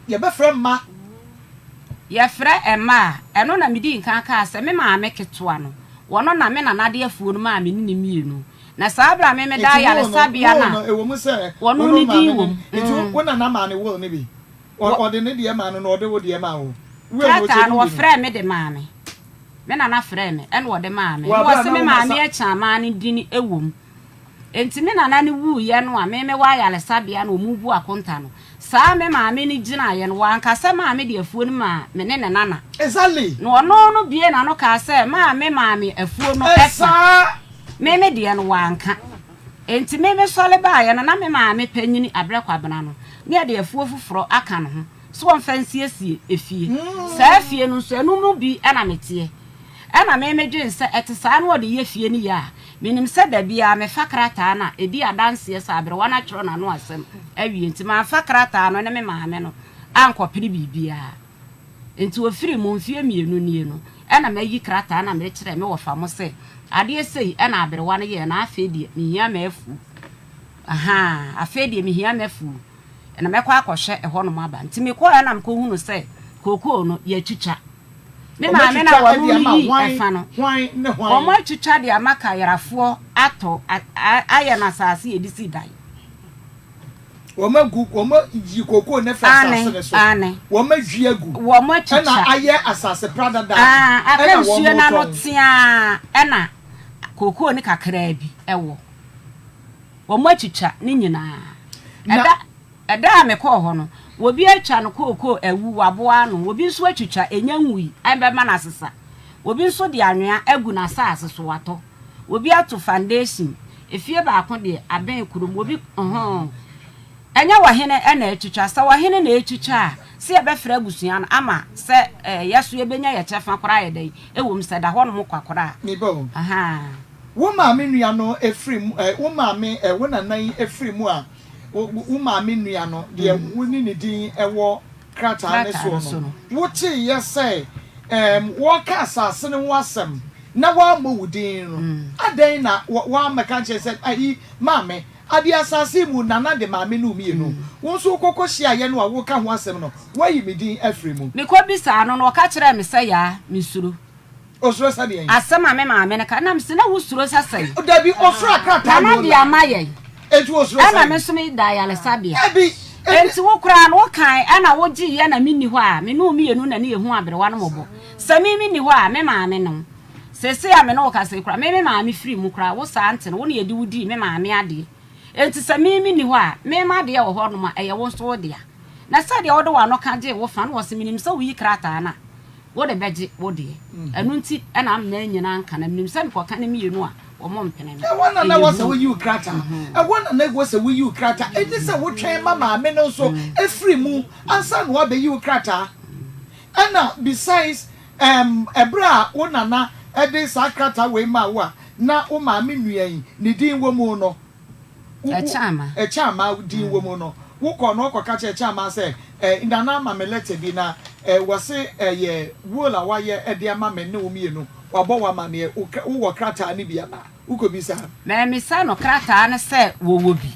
yɛbɛfrɛ mma. Yɛfrɛ mma a, ɛno na medi nkan kaa sɛ me maame ketewa no, wɔno na me nana de afuo no maa me ne ne mmienu. Na saa berɛ a me meda Nti will no ayaresabea will no no a ɛwɔ mu sɛ wɔno wo ne ne din maame wɔ ne mu. nti wo nana maa ne will ne bi. Ɔde ne deɛ maa no na ɔde wo deɛ maa wo. Will no Krataa ɔkyɛ no mu bi no. Wɔfrɛɛ me de maa me. Me nana frɛɛ me ɛna ɔde maa me. Wɔ Na abere a wɔse na me wo maame masa akyi amaa no din wɔ mu. Nti me nana no wuiɛ no a, me mewɔ ayaresabea na ɔmu bu akonta no. Saa me maame no gyinaeɛ no, wanka sɛ maame de afuo no maa me ne ne nana. Na ɔno no bie n'ano kaa sɛ maa me maame afuo no ɛfa. Ɛsaa. Me me deɛ no wanka. Nti me me sɔre baeɛ no, na me maame panyini abrɛ kwabena no, ne yɛde afuo foforɔ aka ne ho so wɔmfa nsiesie efie. Saa fie no nso, ɛno mu bi ɛna meteɛ. Ɛna me medwen sɛ ɛte saa na ɔde yɛ fie no yie a, menim sɛ da biara mefa krataa no a ɛdi adanseɛ sɛ aberewa no atwerɛ n'ano asɛm awie, nti mamfa krataa no ne me maame no ankɔpere biribiara. Nti ofiri mu mfeɛ 2 nie no, ɛna mayi krataa na mekyerɛ me wɔfa mo sɛ adeɛ sei ɛna aberewa no yɛɛ, na afei deɛ mehia m'afuo. Aha, afei deɛ mehia m'afuo na mɛkɔ akɔhwɛ ɛhɔnom aba. Nti mekɔɔ ɛna mekɔhunu sɛ kookoo no yɛatwitwa. Me Ɔmo maame na atwitwa wɔno ɛde no ama yii hwan ɛfa no. Hwan ne hwan? Wɔn atwitwa de ama kayerafoɔ atɔ ayɛ no asase yɛde si dan. Wɔn agu, wɔn ayi kookoo ne fɛ asase ne so. Ane. Wɔn ahwie agu. Wɔn atwitwa. Ɛna ayɛ asase pradada. Ah, aka ɛna nsuo wɔn n'ano tɔn. Teaa ɛna kookoo ne kakraa bi ɛwɔ. Wɔn atwitwa ne nyinaa. Na Ɛda a mekɔɔ hɔ no, obi atwa no kookoo awu, waboa ano. Obi nso atwitwa, ɛnya nwui, ɛbɛma no asesa. Obi nso de anwea agu n'asase so, watɔ. Obi ato foundation. Efie baako deɛ, abɛn kurom. Obi, ɔhɔn. Ɛnyɛ ɔhene na atwitwa. Sɛ ɔhene na atwitwa a, sɛ yɛbɛfrɛ abusua no ama sɛ eh, yɛ so yɛbɛnya yɛ kyɛfa koraa ayɛ dɛn? Ɛwom sɛ ɛda hɔnom kwa koraa. Me ba o. Ahaa. Wo maame nua no firi mu eh, wo maame eh, wo nana yi firi mu a, wo, wo maame nua no, deɛ wo ne ne din wɔ krataa no Krataa no soɔ so no, no. woteeɛ sɛ ɛɛm, wɔreka asase no ho asɛm na wɔammɔ wo din no, adɛn na wɔ, woammɛka ankyerɛ sɛ, ayi, maame, adeɛ asase yi mu nana de maame ne wo mmienu, wo nso wokɔkɔ hyiaeɛ no a woreka ho asɛm no, woayi me din afiri mu. Mekɔbisaa no no, ɔka kyerɛɛ me sɛ, Yaa, mesuro. Osuro sɛ deɛn? Asɛm a me maame no ka, na mese, na wosuro sɛ sɛn? Dabi, ɔfra krataa Nana no de la. ama yɛn. Enti osuro sɛn? Ɛna me nso meda ayaresabea. Dabi, Enti wo koraa no, wokae ɛna wogyeeɛ na menni hɔ a, me ne wo mmienu na ne yɛhu aberewa no mmɔbɔ. Sɛ me menni hɔ a, me maame ne wo. Seesei a me ne wo kasa yi koraa, me me maame firi mu koraa, wo saa nte no, wo na yɛde wo dii me maame adeɛ. Enti sɛ me menni hɔ a, me m'adeɛ wɔ hɔnom a, ɛyɛ wo nso wo dea. Na sɛdeɛ wode w'ano ka gyee wo fa no, wɔse menim sɛ woyi krataa no a, Wode bɛgye wo deɛ. Ɛno nti na amma annyina anka, na menim sɛ mekɔka ne mmienu a, wɔrempene me. Ɛhɔ na na Ɛyɛ ɛwɔ sɛ hu. woyi wo krataa. Ɛhɔ na na ɛwɔ sɛ woyi wo krataa. Ɛnni sɛ wotwɛn ma maame no nso firi mu ansa na woabɛyi wo krataa. Ɛna besides, ɛɛm, ɛberɛ a wo nana de saa krataa wei maa wo a na wo maame nua yi ne din wɔ mu no, wo, wo, Ɛkyɛ Ɛkyɛ ama din wɔ mu no, wokɔ na wɔkɔka kyerɛ Ɛkyɛ ama sɛ, eh, Nana ama me lɛtɛ bi na, eh, wɔse ɛyɛ will a wayɛ de ama me ne wo mmienu, wabɔ wo amaneɛ, wo kra, wowɔ krataa no bi anaa? Wokɔbisaa no. Mammisa no krataa no sɛ wɔwɔ bi.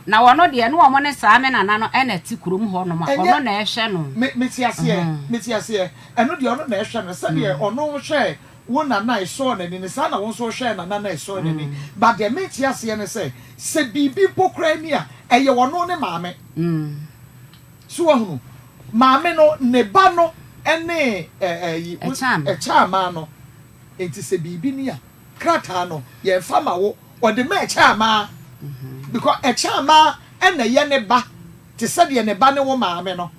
Na ɔno deɛ, ne wɔn ne saa me nana no na ɛte kurom hɔnom a, Ɛnyɛ, ɔno na ɛhwɛ no. me, mete aseɛ, mete aseɛ. Ɛno deɛ ɔno na ɛhwɛ no, sɛdeɛ ɔno hwɛ wo nana a ɛsɔɔ n'ani no, saa na wo nso wohwɛɛ nana no a ɛsɔɔ n'ani. But deɛ mente aseɛ ne sɛ, sɛ biribi mpo koraa ni a, ɛyɛ ɔno ne maame. So woahunu? Maame no, ne ba no ne ɛyi, Ɛkyɛamaa no. Enti sɛ biribi ni a, krataa no, yɛmfa ma wo. Ɔde ma Ɛkyɛamaa. Because Ɛkyɛamaa na ɛyɛ ne ba, te sɛ deɛ ne ba ne wo maame no.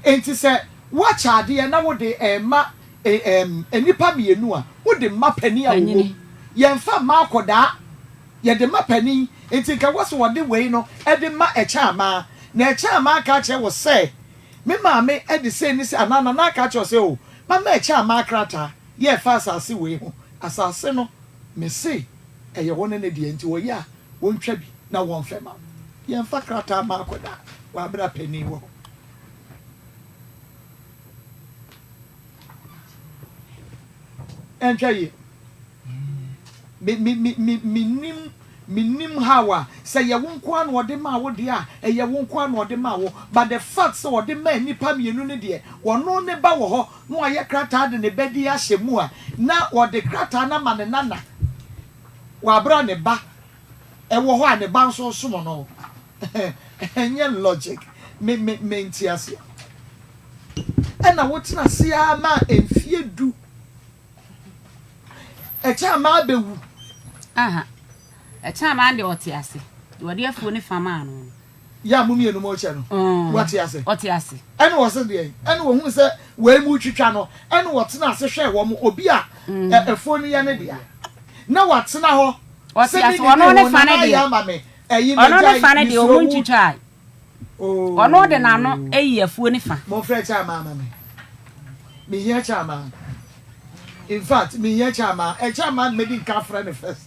Enti sɛ woakyɛ adeɛ na wode rema Erm nnipa mmienu a, wode ma panin a ɔwɔ mu. Yɛnfa mma akɔdaa, yɛde ma panin. Nti nka wɔ sɛ wɔde wei no de ma Ɛkyɛamaa. Na Ɛkyɛamaa aka akyerɛ wo sɛ, me maame de sei ne sei, anaa Nana aka akyerɛ wo sɛ, oh, mama Ɛkyɛamaa krataa, yɛ ɛfa asase wei ho. Asase no, mese ɛyɛ wo ne ne deɛ, nti wɔyɛ a, wɔntwa bi na wɔmfɛ ma wo. Yɛnfa krataa mma akɔdaa wɔ abere a panin wɔ hɔ. Ɛntwa yie. Me me me me menim menim how a sɛ ɛyɛ wo nko ara na ɔde maa wo deɛ a ɛyɛ wo nko ara na ɔde maa wo but the fact sɛ ɔde maa nnipa mmienu no deɛ ɔno ne ba wɔ hɔ na wayɛ krataa de ne ba din ahyɛ mu a na ɔde krataa no ama ne nana wɔ abere a ne ba ɛwɔ hɔ a ne ba nso resom no ɛnyɛ logic me me mente aseɛ. Ɛna wotena ase ara maa mfeɛ du. Ɛkyɛ a maa bɛwu. Aha. Ɛkyɛ a maa deɛ ɔte ase. Deɛ ɔde afuo ne fa maa no no. Yɛ a mo mmienu mo kyɛ no. Mm. Wɔte ase. Ɔte ase. Ɛna wɔse deɛn? Ɛna wɔhunu sɛ wei mu twitwa no, ɛna wɔtena ase hwɛɛ wɔn, obi a afuo no yɛ ne dea. Na watena hɔ Ɔte sɛ ase. menni Ɔno ne ne ho, fa na no mayɛ deɛ. ama me, ɛyi Ɔno ne magyae, fa no deɛ, mesuro ɔmo wo. ntwitwae. Ɔno de n'ano ayi afuo no fa. Momfrɛ Kyaamaa ma me. Mehia Kyaamaa. In fact, mehia Kyaamaa. Kyaamaa na mɛdi nka afrɛ no first.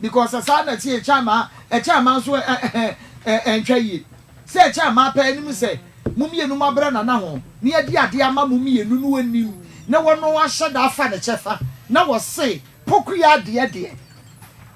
Because sɛ saa na ɛteɛ Kyaamaa, Kyaamaa nso ɛntwa yie. Sɛ Kyaamaa pɛ anim sɛ mo mmienu moabrɛ Nana ho na yɛde adeɛ ama mo mmienu na ɔnnim na ɔno ahyɛ da afa ne kyɛfa na ɔse Pokuya adeɛ deɛ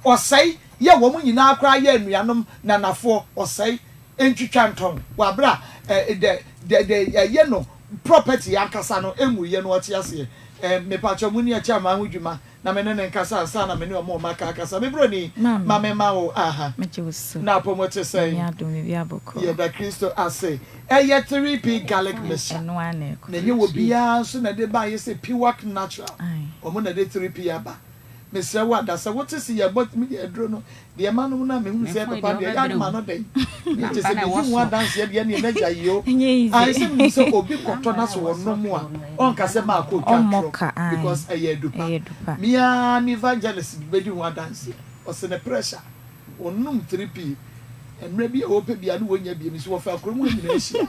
ɔsɛe yɛ wɔn nyinaa koraa yɛ anuanom nanafoɔ ɔsɛe ntwitwa ntɔn wɔ abere a the the the ɛyɛ no property ankasa no nwuiɛ no ɔte aseɛ eh mepakyɛw monni akyɛ amaa ho dwuma na me ne no nkasa ansa na me ne ɔmo a ɔmo aka akasa me broni Maame, ma me ma wo aha megye wo so. na apɔmu te Nyame sɛn adom, biribiara bɔkɔɔ. yɛda Kristo ase ɛyɛ 3P garlic mixture Ɛno ara na ɛkɔ. na ɛnyɛ obiara nso na ɛde baeɛ sɛ Piwak natural Ae. ɔmo na ɛde 3P aba. Mesrɛ wo Ada, sɛ wote se yɛbɔ me deɛ aduro no deɛ ma nom no a mehunu sɛ Mefon ɛpapa deɛ deɛ ɛyɛ a ne wobɛbrɛ ma o. no dɛn? Me kyɛ Nampa sɛ na medi ɛwɔ ho soro. adanseɛ deɛ neɛ m'agya yi o. Ɛnyɛ easy. Ae sɛ menim sɛ obi kɔtɔ Nampa na na sɛ ɛwɔ soro ɔnom a too no ɛyɛ ɔnka nampa sɛ na maakɔ ɛwɔ otwa Ɔmmɔ atorɔ ka ae. because ɛyɛ adupa. Ɛyɛ adupa. Me ara me evangelist bi bɛdi ho adanseɛ. Ɔse ne pressure ɔnom 3P mmerɛ bi a ɔpɛ bi a ne wɔnya bi. Mese wɔfa kurom hɔ nyinaa hyia.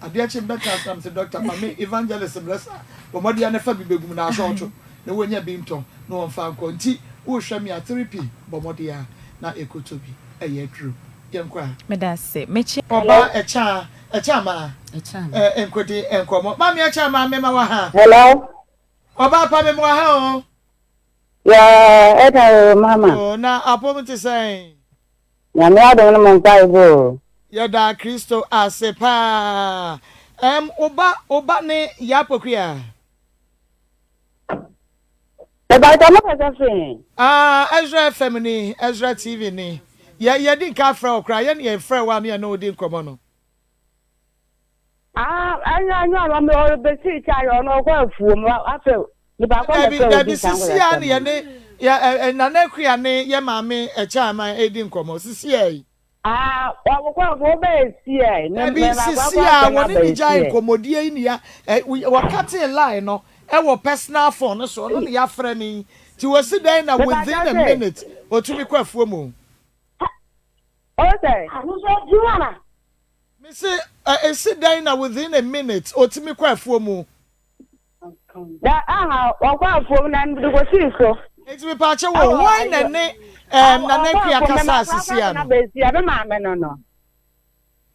Adeɛ kye mbɛka ase na mese doctor ma me evangelist mmerɛ saa. Bɔ mmɔden ara na fa bi bɛgu mu na asɔɔto na wɔnya bi ntɔ na wɔmfa nkɔ. Nti wohwɛ me a 3P bɔ mmɔden ara na ɛkɔtɔ bi. Ɛyɛ aduro. Yɛnkɔ a. Meda ase. Mekyia. Ɔbaa ɛkyɛ a ɛkyɛ ama ɛ nkodi nkɔmɔ. Maame ɛkyɛ ama mema wɔ ha. Hello. Ɔbaa pa mema wɔ ha o. Yeah, ɛna o mama. O na apom te sɛn? Nyame adom no mo mpaebɔ o. Yɛda Kristo ase paa. Ɛm wo ba wo ba ne Yaa Pokuya? Mepakyɛ mo kasa firi he? Ah Ezra FM ni, Ezra TV ni. Yɛ yɛdi nka afrɛ wo koraa, yɛne yɛfrɛ wo a ne yɛne wo di nkɔmmɔ no. Ah, ɛnyɛ ɛnyɛ ɔno ɔmo ɔbɛsi kyare ɔno ɔkɔ afuom afɛ nipa kɔ na Dabi fɛ dabi obi saa sisi nkɔla a ne sɛm yɛne no. yɛ ɛ ɛ Nana Akua ne yɛ maame Ɛkyɛaman redi nkɔmmɔ sisi a yi. Ah, ɔkɔ afuom ɔbɛyɛ si ɛ me Dabi me ma akɔ sisi akɔ a afɛ na wɔne aba ne esi gyae ɛ. nkɔmmɔdie yi ne ya ɛ wɔkatee line no ɛwɔ personal phone no so ɔno ne yɛafrɛ no yi nti wɔsi dɛn na Mepa within kyɛw a sɛ. minute ɔtumi kɔ afuom o. O sɛ. Mese ɛ esi dɛn na within a minute otumi kɔ afuo mu? Da aha ɔkɔ afuom na mede kɔsii so. Enti mepaakyɛ wo Ɛwɔ hwan na ayi ɛne ɛɛm Nana ɔkɔ Akua afuom na kasaa makɔ akɔ sisi akɔna ano? baabi a me maame no no.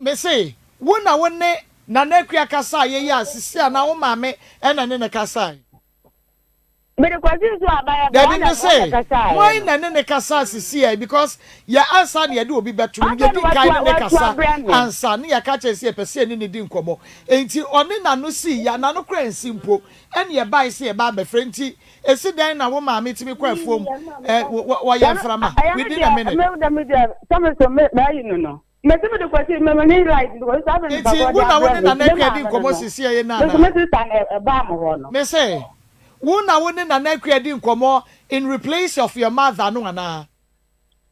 Mese wo na wo ne Nana Akua kasaa yɛ yi a sisi anaa wo maame ɛna ɛne no kasae? Mede kɔsii so aba yɛ bɔ Dabi ɔna me ɔna se kasaeɛ hwan no. na ɛne no kasaa sisiɛ because yɛ ansa na yɛde obi bɛto no Afei na yɛdi kan wato ne no wato kasa abrɛ me. ansa ne yɛka kyerɛ no sɛ yɛpɛ sɛ yɛne no di nkɔmmɔ enti ɔne n'ano sii yɛ n'ano koraa nsi mpo ɛne yɛbae sɛ yɛba abɛfrɛ nti esi dɛn na wo maame tumi kɔ afuom ɛ wɔyɛ Ɛno mframa ɛyɛ me within a deɛ minute. me deɛ me deɛ sɛ me so me mayi no no. Mese mede kɔsi me me ne light because saa bere nipa Enti kɔ wo de na wo abrɛ ne me Nana me Akua di maame no nkɔmmɔ no. sisiɛ yi no Me nso me anaa? sister na ɛbaa mo hɔ no. Me se wo na wo ne Nana Akua di nkɔmmɔ in replace of your mother no anaa?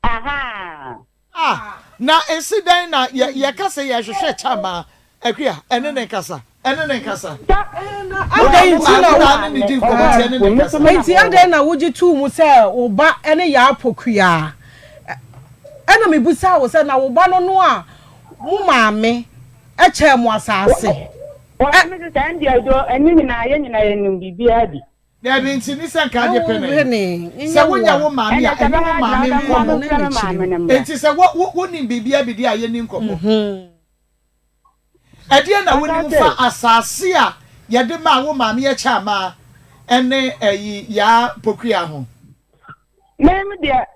Ahaa. Ah, na esi dɛn na yɛ yɛka sɛ yɛhwehwɛ Kyama Akua, ɛne ne nkasa, ɛne ne nkasa. Wo na Adɛn me nti na maame wo Wo na ne ne di nkɔmmɔ nti ɛne ne me nso nkasa. me na Enti mewɔ adɛn hɔ. na wogye too mu sɛ wo ba ne Yaa Pokuaa? Ɛnna mibisaa wo sɛ, 'Na wo ba no no a mo maame kyɛɛ mo asase? Wɔse me sista ɛndeɛ do ɛne nyinaa yɛn nyinaa yɛnim biribiara bi. Dabi, nti ne sɛ nka agye Wo pene. ne Sɛ nyɛ wo wonyɛ a. wo maame Ɛnna a, sɛ ɛne wo bɛha maame adwene nkɔmmɔ. No ɔbɛma ne mfrɛ ne me kyiri maame mu. no mmra. Enti sɛ wo wo wonim biribiara bi deɛ a, yɛnni nkɔmmɔ. Ɛdeɛn na Ɔka wonim sɛ. fa asase a yɛde maa wo maame Akyaamaa ne ɛyi Yaa Pokuaa ho? Me me deɛ,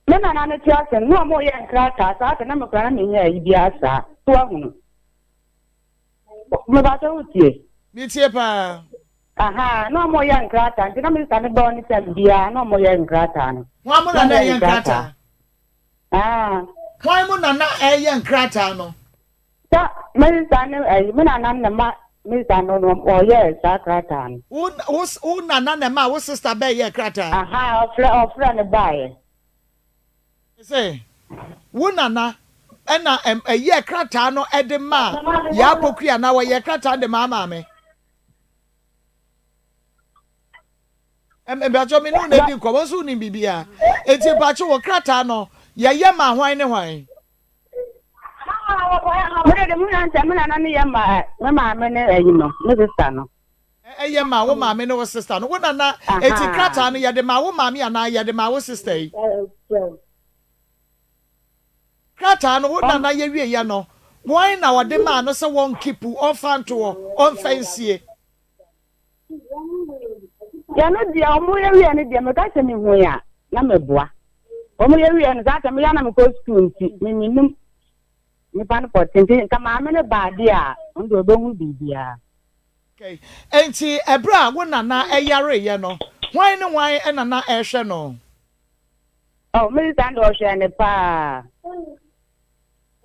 me nana no te ase no, na wɔreyɛ nkrataa saa sɛ na me koraa na menyɛ ayi biara saa. So woahunu? Mepakyɛ wotie? Metie paa. Ahaa, na wɔreyɛ nkrataa nti na me sista no bɛwɔ ne tɛm biara na wɔreyɛ nkrataa no. Hwan mo Na na na wɔyɛ ɛyɛ nkrataa. nkrataa? Ah. Hwan mo na na ɛyɛ nkrataa no? Sɛ me sista ne ɛyi me nana na ma me sista no no ɔyɛɛ saa krataa no. Wo wo wo nana na ɛmaa wo sista bɛyɛɛ krataa? Ahaa ɔfrɛ ɔfrɛ no baeɛ. Mese wo nana ɛna ɛyɛɛ krataa no ɛde maa Yaa Poku anaa ɔyɛɛ krataa no de maa maame? Mpakyɛ me ne wo na edi nkɔmɔ nso wonim biribiara. Enti mpakyɛ wɔ krataa no yɛyɛ maa hwan ne hwan? Me de de mu na nsɛ me nana ne yɛ ma me maame ne ayi no me sista no. Ɛyɛ maa wo maame ne wo sista no. Wo nana eti krataa no yɛde maa wo maame anaa yɛde maa wo sista yi? Krataa no wo nana yɛ wie yɛ no wɔn na ɔde maa no sɛ wɔn kipu ɔnfa nto hɔ ɔnfa nsie. Yɛ no deɛ ɔmo yɛ wie no deɛ meka sɛ mehui a na meboa ɔmo yɛ wie no saa sɛ meyɛ na mekɔ sukuu nti memenim nipa no pɔte nti nka maame no baa deɛ a ɔno deɛ ɔbɛhu biribiara. Okay. Enti ɛberɛ a wo nana yareeɛ no, hwan ne hwan na na ɛrehwɛ no? Oh, me sister no deɛ ɔhwɛɛ no paa.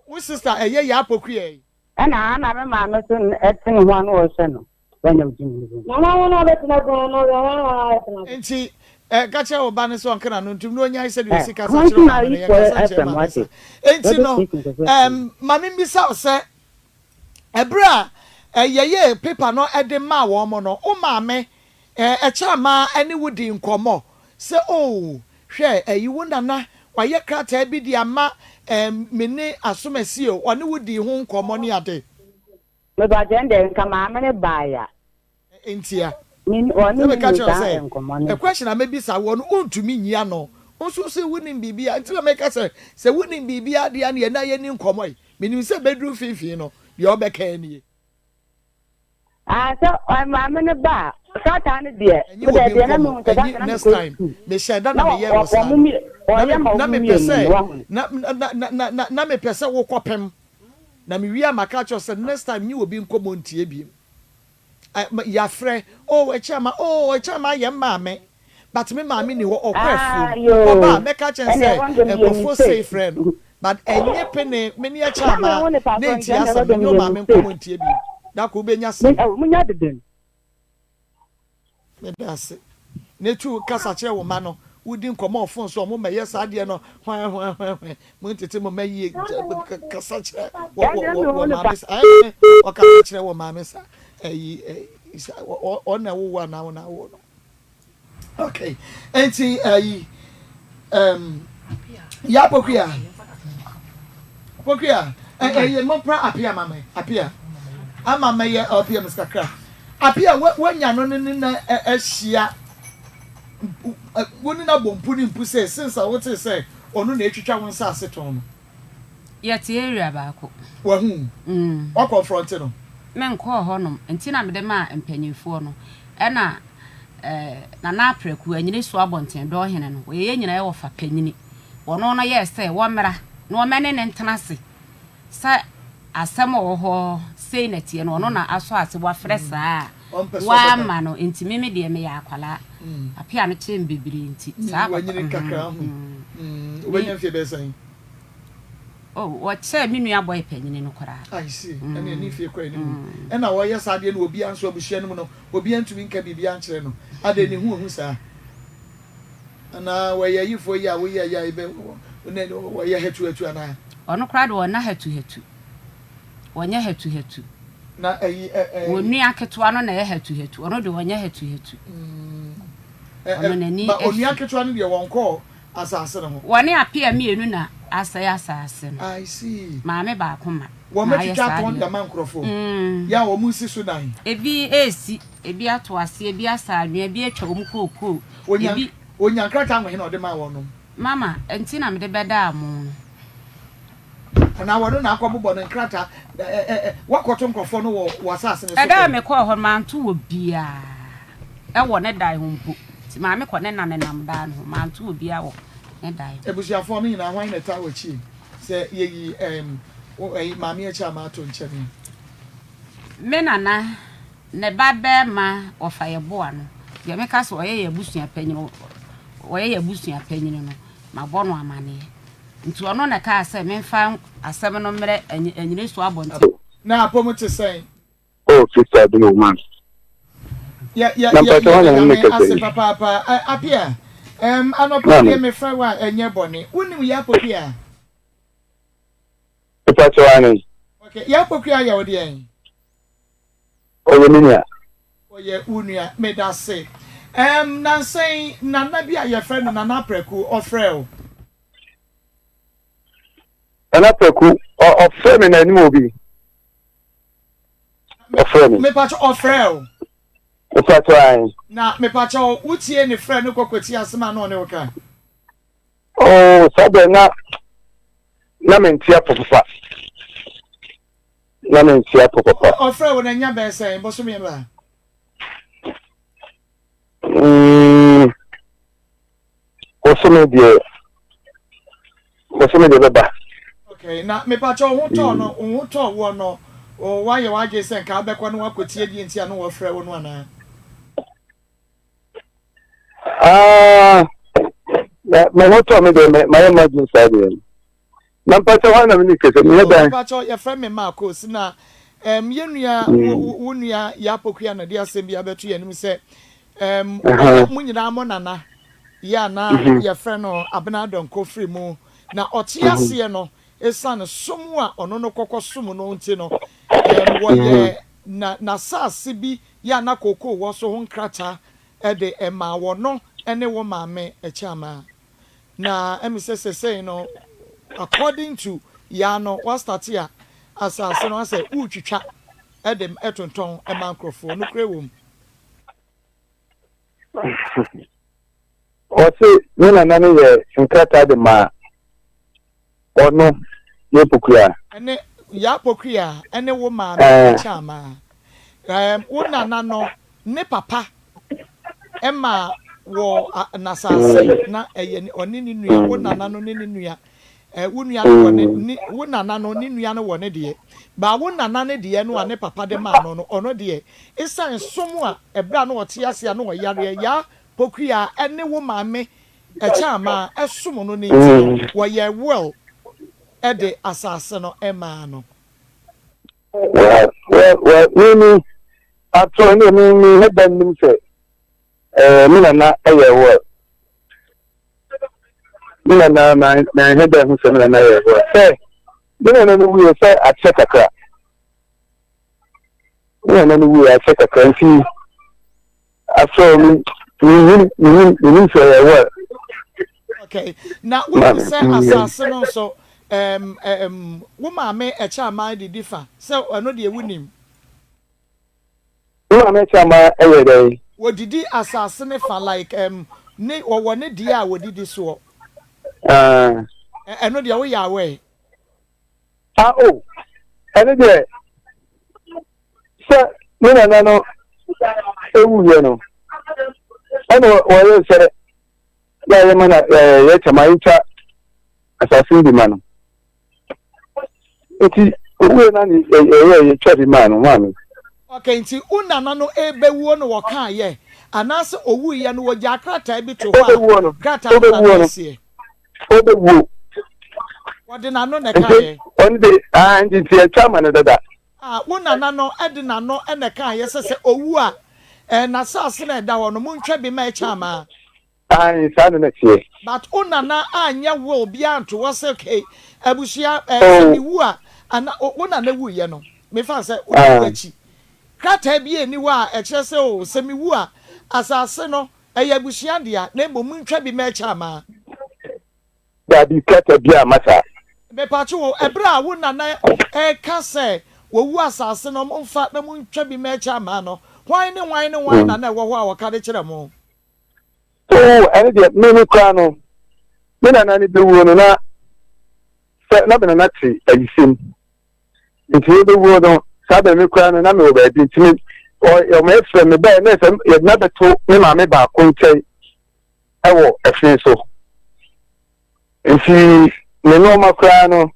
Wo sister ɛyɛ Yaa Pokuɛ yi? Ɛna ana me maame so ɛte ne ho ano ɔhwɛ no. Enti Ɛ, ka kyerɛ wo ba no sɛ ɔnka n'ano ntom na ɔnyae sɛdeɛ Ɛ, ɔsi kasa kyerɛ Quantum ɔmaame no. Ayifoɔ Yɛnkasa nkyerɛ FM maame wate. saa. Enti Radio no, station kɛseɛ. ɛm, ma memmisa wo sɛ, ɛberɛ a ɛ, yɛyɛɛ paper no de maa wɔn no, wo maame, ɛ, Ɛkyɛamaa ne wo dii nkɔmmɔ sɛ, Oh, hwɛ, ɛyi, wo nana, wayɛ krataa bi de ama, ɛm, me ne Asomasi o, ɔne wo dii ho nkɔmmɔ ne ade? Mepakyɛ ɛndeɛ nka maame no baeɛ a. Ntia. Me ɔne Sɛ me meka nni kyerɛ wo saa sɛ, nkɔmmɔ no a bi. question a mɛbisa woɔ no, wontumi nyi ano. Wo nso wose wonim biribiara. Nti na meka sɛ, sɛ wonim biribiara deɛ a neɛ na yɛnni nkɔmmɔ yi. Menim sɛ bɛduru mfimfini no, deɛ wobɛka nie. Ah, sɛ maame no ba a, krataa no deɛ, Ɛnye me deɛ obi deɛ na nkɔmmɔ, mehu sɛ ɛnye krataa na next mekɔ time. sukuu. Mehyɛɛ da Na na meyɛɛ wo saa wɔn no. mie, Na wɔyɛ me, ma na wɔn mepɛ mmienu sɛ, no, wahu. na, na, na, na, na, na mepɛ sɛ wokɔpem. Na mewie a maka akyerɛ wo sɛ next time nye obi nkɔmmɔ ntie biom. Yafrɛ oh Akyama oh Akyama ayɛ me maame but me maame ni hɔ ɔkɔ Ah, afuom ɔba a yoo, mɛka akyerɛ no ɛnna sɛ ɛhɔ deɛ meyɛ nkurɔfoɔ sei mistake. frɛ no but ɛnye pene me ne Na Akyama mehu nipa ne korɔ nti ntie ɛnna ɛhɔ asɛm deɛ me ne meyɛ ɔmaame mistake. nkɔmmɔ ntie bio da koro wobɛnya Me, sɛm. oh, munya deden. Meda ase. Ne tu kasa kyerɛ wo mma no. Wodi nkɔmmɔ wɔ fon so a, wɔmmɛyɛ saa adeɛ no hwan hwan hwan hwan. Montete mo mma yie. Kasa kyerɛ wɔ wɔ Ɛnna wɔ mehu wɔ nipa. maame sa. Ɛɛ ɔkasa kyerɛ wɔ maame sa. Ɛyi ɛyi sa ɔna ɛwo wo anaa wo na awo no. Okay. Enti ɛyi um, ya pokuya. Pokuya. Ɛyɛ mompra apia ma me. Apia. Ama mɛyɛ LPMs kakra. Apia woanya no ne ne na ahyia wo ne no abɔ mpu ne mpu sɛ since a wotee sɛ ɔno na atwitwa wo nsaase tɔn no. Yɛte area baako. Wahu wo? Wa confront no? Me nkɔɔ hɔ nom nti na mede maa mpanyinfoɔ no ɛna eh, Nana Apraku, Anyinisoɔ Abɔnten Dɔɔhene no, ɔyɛ yɛn nyinaa yɛ wɔfa panyini. Ɔno no yɛɛ sɛ wɔmmra na wɔmmɛne no ntena ase sɛ asɛm a ɔwɔ hɔ sei na ɛteɛ no, ɔno na asɔ ase, wafrɛ saa a, wamma no, nti me me deɛ meyɛ akwadaa, apea no kyɛn bebree nti, saa papa, Wanyini kakra ho, wobɛnya mfeɛ bɛyɛ sɛn? Oh, wɔkyɛɛ me nua bɔe panyini no koraa. I see, ɛne ne mfeɛ kɔ anim. Ɛna wɔyɛ saa adeɛ no obiara nso abusua no mu no, obiara ntumi nka biribiara nkyerɛ no. Adɛn ne ho ehu saa? Anaa wɔyɛ ayifoɔ yi a woyɛ ayi a ebe ne wɔyɛ hatuhatu anaa? Ɔno koraa de ɔnna hatuhatu. Ɔnyɛ hatuhatu. Na ayi ɛ ɛ. Wɔn nua ketewa no na ɛyɛ hatuhatu. Ɔno deɛ ɔnyɛ hatuhatu. Ɛ Ɔno ɛ n'ani ba onua afi. ketewa no deɛ wɔnkɔɔ asase no ho. Wɔne apea mmienu na asɛe asase no. I see. Maame baako ma Wɔn na ayɛ atwitwa saa atɔn adeɛ de no. ama nkorɔfoɔ. Yɛ a wɔn nsi so dan. Ebi resi, ebi ato aseɛ, ebi asa anwea, ebi atwa wɔn kookoo, Onya ebi. onya nkrataa wɔ he na ɔde maa wɔnom? Mama, nti na mede bɛdaa mo no. Anaa wɔno na akɔbobɔ no nkrataa ɛ ɛ ɛ woakɔto nkurɔfoɔ no wɔ w'asase no so Ɛda a pɛn? mekɔɔ hɔ no, manto obiara wɔ ne dan ho mpo. Nti maame kɔ ne na nenam dan no ho, manto obiara wɔ ne dan ho. Abusuafoɔ no nyinaa, hwan na ɛtaa w'akyi sɛ yɛyi ɛɛm wo ɛyi maame akyi a mato nkyɛne a? Me nana Ne ba barima wɔfa yɛ boa no. Deɛ meka sɛ ɔyɛ yɛn abusua panyin, ɔyɛ yɛn abusua panyin no, mabɔ no amaneɛ. Nti ɔno na ɛkaa sɛ memfa asɛm no mmerɛ Anyinisoɔ abɔnten. Na apɔmu te sɛn? Oh sister do man. Yɛ yɛ Na yɛ mpakyɛ hwan yɛda na ne Nyame kasa ase yi? papaapa. Ɛ Apia, ɛm anɔpa yi Maame. deɛ mefrɛ wo a ɛnyɛ bɔne. Wonim Yaa Pokuaa? Mpakyɛ ane. Okay, Yaa Pokuaa yɛ wo deɛn? Ɔyɛ me nua. Ɔyɛ wo nua. Medase. Ɛɛm, nansa yi, Nana bi a yɛfrɛ no Nana Apraku, ɔfrɛɛ wo? Nana Apraku, ɔ, ɔfrɛɛ me na anim obi. Ɔfrɛɛ me. Mepakyɛ, ɔfrɛɛ wo? Mepakyɛ, ae. Na mepakyɛ, wotie ne frɛ no kɔ kɔtie asɛm a na ɔne wo ka? Oh, saa bɛn na, na mente apɔ papa. Na me nte apɔ papa. Ɔfrɛ wo na nya bɛyɛ sɛn bosome ba? Mm, bosome deɛ, bosome deɛ bɛba. Okay, na mepakyɛ wo ho tɔɔ no, wo ho tɔɔ woɔ no, woayɛ w'adwene sɛ nka wobɛkɔ na woakɔtie deɛ nti a na wɔfrɛ wo no anaa? Ah, me ho tɔɔ me deɛ, mayɛ m'adwene saa deɛ. Na mpakyɛ hwan na me ne kasa meyɛ Oh, dan. mepakyɛ yɛfrɛ me Marcos na um, yɛn nua wo wo nua Yaa Pokuya na de asɛm bi abɛto yɛn anim sɛ um, ɔyɛ mo nyinaa mo nana. Yɛ a na yɛfrɛ no Abena Donkor firi mu. Na ɔte aseɛ no, ɛsiane som a ɔno no kɔkɔ som no nti no, wɔyɛɛ na n'asase bi yɛ a na kookoo wɔ so ho nkrataa de maa wɔno ne wo maame Kyiamaa. Na ɛmi sɛ sesei no, according to Yaa no, woastate a asase no asɛ woretwitwa de tontɔn ma nkorɔfoɔ. Nokorɛ wɔ mu? Ɔse ne nana no yɛ nkrataa de maa ɔno Yaa Pokuaa. Ɛne Yaa Pokuaa ɛne wo maame Akyaamaa. Ɛɛm wo nana no ne papa ɛmaa wɔ n'asaase na ɛyɛ ɔne ne nua wo nana no ne ne nua Eh, wo nua no wɔ ne, ne, wo nana no, ne nua no wɔ ne deɛ. But wo nana no deɛ no a ne papa de maa no no, ɔno deɛ, esiane som a ɛberɛ a na ɔte ase a na ɔyareɛ, Yaa Pokuyaa ne wo maame Ɛkyɛamaa som no no nti no, wɔyɛɛ will de asase no maa no. Well, well, well, me, me, ato ne me, me, me da nim sɛ, eh, me nana ɛyɛ well. Me nana na na ɛhɛ dɛ ho sɛ me nana yɛ well. Sɛ me nana no wuiɛ sɛ akyɛ kakra. Me nana no wuiɛ akyɛ kakra nti afɛ me menim menim menim sɛ ɛyɛ well. Okay. Na wonim sɛ asase no nso um, um, wo maame ɛkyɛ aman didi fa sɛ ɛno deɛ wonim. Wo maame Kyama yɛ dɛn? Wɔdidi asase ne fa like um ne wɔwɔ ne deɛ a wɔdidi soɔ. Ah. Ɛno deɛ woyɛ aware? Ah oh, ɛno deɛ sɛ me nana no ewuiɛ no ɛna wɔyɛ sɛ yɛ ma na yɛ Kyama yɛtwa asase no bi ma no. Nti owuiɛ na ne yɛyɛ yɛtwa bi maa no maa no. Okay, nti wo nana no rebɛwuo no wɔkaeɛ anaasɛ owuiɛ no wɔgyaa krataa bi to hɔ a krataa no na na ɛseɛ? Ɔbɛwuo. Wɔde n'ano na ɛkaeɛ? Ɔno de, ah, nti nti yɛtwa ama no dada. Ah, wo nana no de n'ano na ɛkaeɛ sɛ sɛ owu a, eh, n'asaase no a ɛda hɔ no montwa bi ma ɛkyɛ amaa? Aane, saa na na ɛteɛ. But wo nana anyɛ will biara anto hɔ sɛ okay abusua eh, sɛ me wu a ana wo nana wuiɛ no me fa no sɛ wo wu akyi krataa biara nni hɔ a ɛkyerɛ sɛ oh sɛ me wu a asase no ɛyɛ abusua dea na mmom montwa bi ma ɛkyɛ amaa. Daabi, krataa biara amma saa. Mepatwo wo, ɛberɛ a wo nana reka sɛ wɔwu asase no momfa na montwa bi ma ɛkyɛ amaa no, hwan ne hwan ne hwan na na ɛwɔ hɔ a wɔka de kyerɛ mo? Oh, ɛno deɛ, me me koraa no, me nana no bɛwuo no na sɛ na me nana te ayisɛm nti wɔbɛwuo no saa bɛn me koraa no na mewɔ baabi nti me ɔma ɛfrɛ me bɛɛ na sɛ yɛde no abɛto me maame baako nkyɛn ɛwɔ ɛfene so nti ne nneɛma koraa no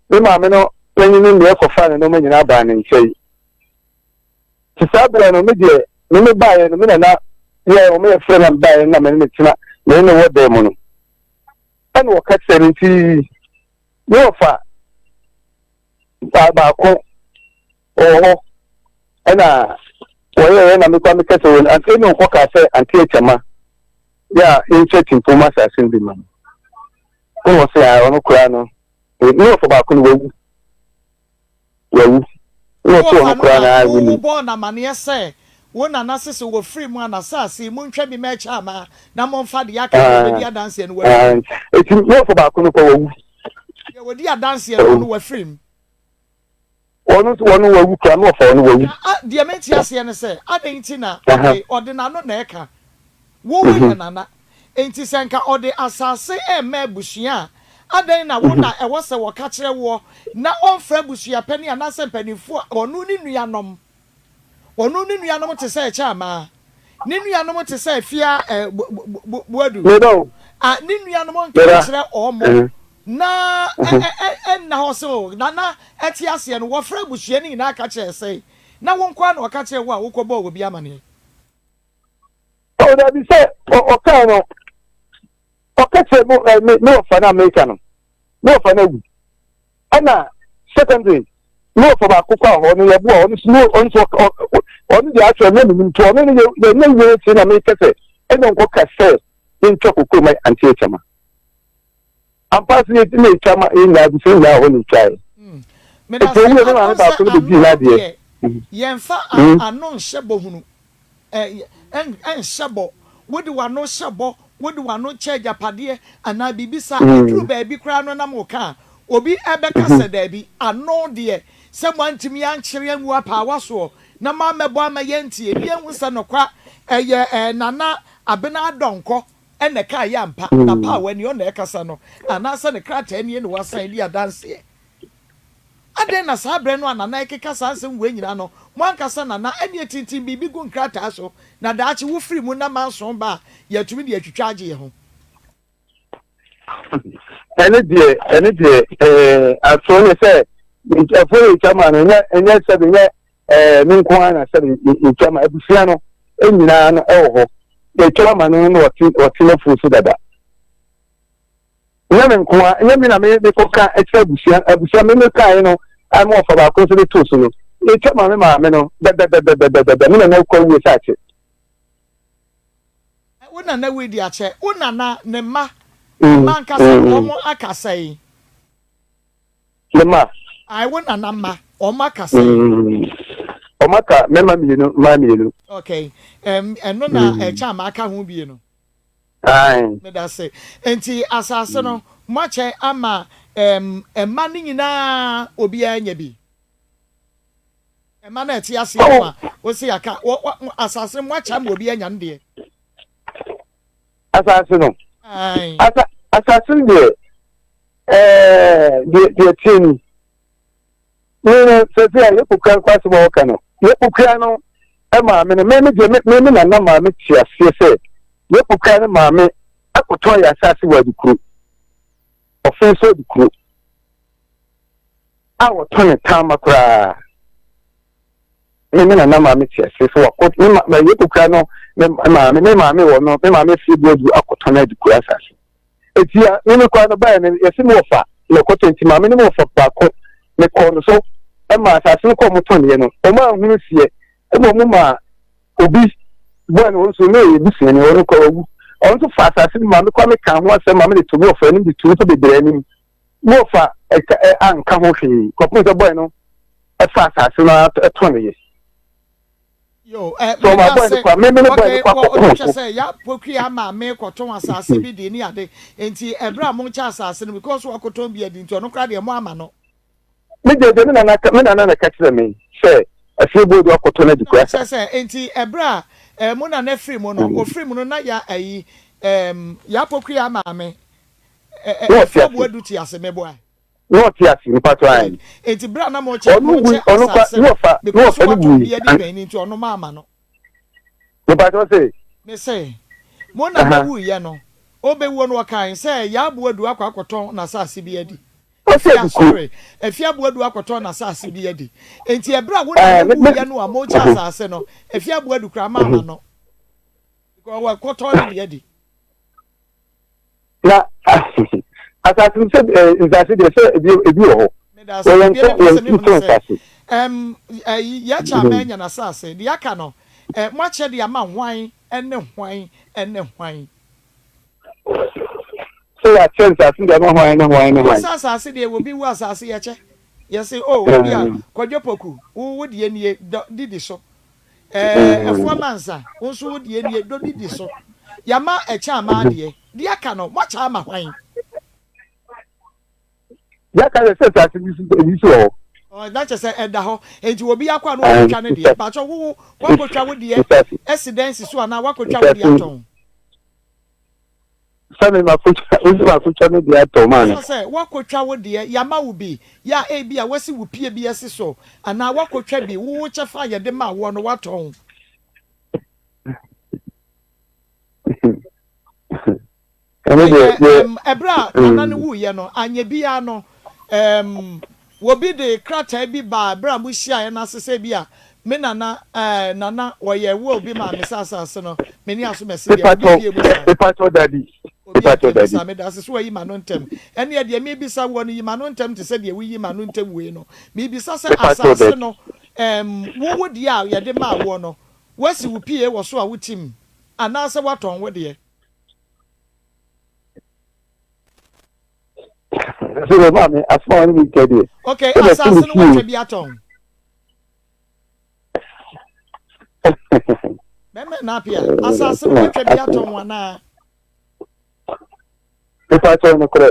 me maame no panyin no mmeɛ kɔfa ne nneɛma nyinaa baa ne nkyɛn. Nti saa berɛ no, me deɛ, me me baeɛ no, me nana yɛ wɔn yɛ frɛ na me baeɛ na me ne ne tena, me ne ne wɔ dan mu no, ɛna wɔka kyerɛ no nti me wɔfa baako ɔwɔ hɔ ɛna wɔyɛɛ na mekɔ mekɛ sɛ wɔn ante ne nkɔ kaa sɛ ante akyɛma yɛ a yɛnkyɛ timpom asase no bi ma no ɛna wɔsɛ a ɔno koraa no ne wɔfa baako no wawu Wawu. Na ɔte Wo hɔ wɔfa no koraa na a wonni. wobɔɔ no amaneɛ sɛ, Wo nana sese wɔfiri mu a n'asase yi montwa bi ma ɛkyɛ ama na momfa deɛ aka deɛ ɔbɛdi adanseɛ no wafiri mu. Eti me wɔfa baako no kɔ wawu. Deɛ ɔdi adanseɛ no ɔno wafiri mu. Ɔno nso ɔno wawu koraa me wɔfa ɔno wawu. Na deɛ mente aseɛ ne sɛ adɛn nti na okay ɔde n'ano na ɛka Wo wo yɛ nana, enti sɛ nka ɔde asase rema abusua a, adɛn na wo na ɛwɔ sɛ wɔka kyerɛ woɔ na ɔmfrɛ abusuapanin anaasɛ mpanimfoɔ a ɔno ne nuanom, ɔno ne nuanom te sɛ Kyaamaa, ne nuanom te sɛ Afia eh, Boadu, a ne nuanom nka nkyerɛ wɔn na ɛnna hɔ sɛ o, nana ɛte aseɛ no, wɔfrɛ abusua no nyinaa ka kyerɛ sɛ, na wo nko ara na ɔka kyerɛ wo a wokɔbɔɔ obi amaneɛ. Oh, dabi sɛ ɔkae no ɔka kyerɛ mo ɛ me me ɔfa no Amerika no me ɔfa no awu ɛna secondary me ɔfa baako kɔ hɔ no yɛboa ɔno so ɔno so ɔno deɛ ahwɛ ne menim to ɔno no yɛ yɛ ne wie akyi na meka sɛ ɛna nkɔka sɛ. Yɛntwa kokoo ma Auntie Akyama. Ampa so yɛ na yɛtwa ma yɛn nyinaa abusua nyinaa wɔ hɔ na yɛtwaeɛ. Meda Nti ase. owuiɛ me Ano maame sɛ baako no ano bɛdii n'adeɛ. deɛ yɛmfa ano nhyɛ bɔ hunu. Ɛ ɛnhyɛ bɔ. Wode w'ano hyɛ bɔ, wode w'ano kyɛ agyapadeɛ anaa biribi saa. Ɛduru baabi koraa no na moka a, obi bɛka sɛ daabi, ano deɛ sɛ moantumi ankyere angu apaawa soɔ na moammɛbɔ amma yɛantie ne yɛanhu sɛ nokwa ɛyɛ Nana Abena Adɔnkɔ na ɛkaeɛ ampa, n'apaawa nie, ɔno na ɛrekasa no, anaasɛ ne krataa nie na wasan di adanseɛ. Adɛn na saa berɛ no a Nana rekeka saa nsɛm wei nyinaa no, moanka sɛ, Nana, ɛnneɛ tintim biribi gu nkrataa so, na daakye wofiri mu na manson ba a, yɛatumi de atwitwa agye yɛn ho? Ɛno deɛ, ɛno deɛ, ɛɛ, asoɔ ne sɛ, ɛfoɔ yɛ twa ma no, ɛnyɛ, ɛnyɛ sɛbi, ɛnyɛ, ɛɛ, me nko ara na sɛbi yɛtwa ma, abusua no nyinaa no ɛwɔ hɔ. Yɛtwa ma no na ɔte, ɔte n'afuo so dada. Nyɛ me nko ara, nyɛ me na me mekɔka kyerɛ abusua, abusua me mekaeɛ no a me wɔfa baako nso de too so no, yɛtwa ma me maame no dɛdɛdɛdɛdɛdɛ, me nana kɔ awie sɛ akyɛ. Wo nana wui de akyɛ, wo nana ne mma, ne mma ankasa wɔn aka sɛn? Ne mma? Ae, wo nana mma, wɔn aka sɛn? Wɔn aka mmarima mmienu, mmaa mmienu. Okay, ɛno na ɛkyɛ ama aka ho bie no. Ae. Medase. Enti asase no moakyɛ ama mma no nyinaa obiara anya bi? Mma no a ɛte aseɛ no a wose aka asase no moakyɛ ama obiara anya ne deɛ? Asase no? Ae. Asa asase no deɛ ɛɛ deɛ deɛ tie ni. Me no sɛsɛ a yɛkokura nkɔ asɛm a wɔka no yɛkokura no maame no me me deɛ me me nana maame te aseɛ sɛ yɛkokura no maame akɔtɔn yɛ asase wɔ adukuro ɔfen so adukuro a wɔtɔn ne taama koraa me me nana maame te aseɛ sɛ wakɔ me ma yɛkokura no me maame me maame wɔ no me maame fie bu adu akɔtɔn adukuro asase Eti a me me kɔa no baeɛ no, yɛse me wɔfa na ɛkɔtɔ nti maame ne me wɔfa baako me kɔɔ no so ma asase no kɔ ɔmo tɔneɛ no ɔmo anhunu seɛ ɛna ɔmo maa obi bɔɔ no nso na ɔyɛ busuani ɔno kɔ wawu ɔno nso fa asase no maame kɔ me ka ho asɛm maame de to me wɔfa anim de to nipa bebree anim me wɔfa ɛka ɛ anka ho hwee kɔpem sɛ bɔɛ no ɛfa asase no ɛtɔneɛ. Yo, eh, So meda ɔma boy no ase. kɔ a, me me ne boy no Okay, kɔ wɔ akɔko ɔno kyɛ so. sɛ ya pokua maame kɔtɔn asase bi de ne ade. Nti ɛberɛ a mokyɛ asase no because wakɔtɔn bi adi nti ɔno koraa deɛ mo ama no. Me deɛ deɛ me nana ka me nana na ɛka kyerɛ me sɛ afie boy de wakɔtɔn adi Na kura kyerɛ asase. sɛ nti ɛberɛ a eh, mo nana firi mu no, ɔfiri mu no na ya ayi ehm, ya pokua maame eh, eh, Na ɔte afie ase. boadu te ase meboa. Na ɔte ase mpatsɔ ae. Good. Nti berɛ a na mokyɛ Ɔno wui mokyɛ ɔno kwa asase ne no ɔfa ne because ɔfa no watɔn wui bi adi an pɛn no nti ɔno moama no. mepatsɔ se. Me se, mo nana Aha. wuiɛ no, ɔbɛwuo no ɔkae sɛ Yaa Boadu akɔ akɔtɔn n'asase bi adi. Ɔse Afia, aduku. sorry, Afia Boadu akɔtɔn n'asase bi adi. Nti ɛberɛ a wo nana Ɛɛ me me wuiɛ no a mokyɛ mhm asase no, Afia Boadu koraa moama mhm. no because wakɔtɔn ne deɛ adi. Na asase no sɛ ɛɛ nsase deɛ sɛ ebi ebi wɔ hɔ. Meda ase. Wɔ yɛn Deɛ nko mepɛ yɛn sɛ mehu nso ne sɛ, nsase. ɛm, ɛyi, yɛakyɛ ama anya n'asase. Deɛ aka no, ɛ, moakyɛ de ama hwan ne hwan ne hwan? Sɛ yɛakyɛ nsase de ama hwan ne hwan ne hwan? Sɛ asase deɛ, obi wu asase yɛkyɛ. Yɛse, oh, obi a, Kwadwo Poku, wo, wo deɛ nie, dɔ, didi so. Ɛɛ, Afua Mansa, wo nso wo deɛ nie, dɔ didi so. Yɛama ɛkyɛ ama adeɛ. Deɛ aka no, moakyɛ ama hwan? Deɛ aka deɛ sɛ asase bi so ebi so wɔ hɔ. Ɔ na kyerɛ sɛ ɛda hɔ. Enti obi akɔ a na wakɔtwa ne deɛ. Mpakyɛw wo wo wakɔtwa wo deɛ asi dan si so anaa wakɔtwa wo deɛ atɔn? Sɛ me makɔtwa wo sɛ makɔtwa me deɛ atɔn maa no. Sɛ sɛ wakɔtwa wo deɛ yama wo bi yɛ a ebi a wasi wo pie bi asi so anaa wakɔtwa bi wo wo kyɛfa a yɛde maa woɔ no watɔn. Ɛno deɛ Ɛyɛ deɛ. ɛm ɛberɛ a nana no wuiɛ no, anyɛ biara no, ɛm obi de krataa bi baa berɛ a mohyiaeɛ no ase sɛ ebia me nana ɛɛ nana wɔyɛ will bi maa me sɛ asase no me ne asomasi deɛ obi Mepatɔ pie mu saa. mepatɔ dabi Obi mepatɔ ampie mu dabi. saa meda ase so wayi m'ano ntɛm. Ɛnneɛ deɛ merebisa woɔ no yi m'ano ntɛm te sɛ deɛ woyi m'ano ntɛm wei no. Merebisa sɛ Mepatɔ asase dabi. no ɛm wo wo deɛ a yɛde maa woɔ no woasi wo pie wɔ so a wotim anaasɛ woatɔn wo deɛ? Sɛ deɛ maame asoma wɔn mi kɛ deɛ. Okay, asase no wɔatwa bi atɔn. Bɛmɛ na apia asase no wɔatwa bi atɔn anaa. Nipa kyɛw no korɛ.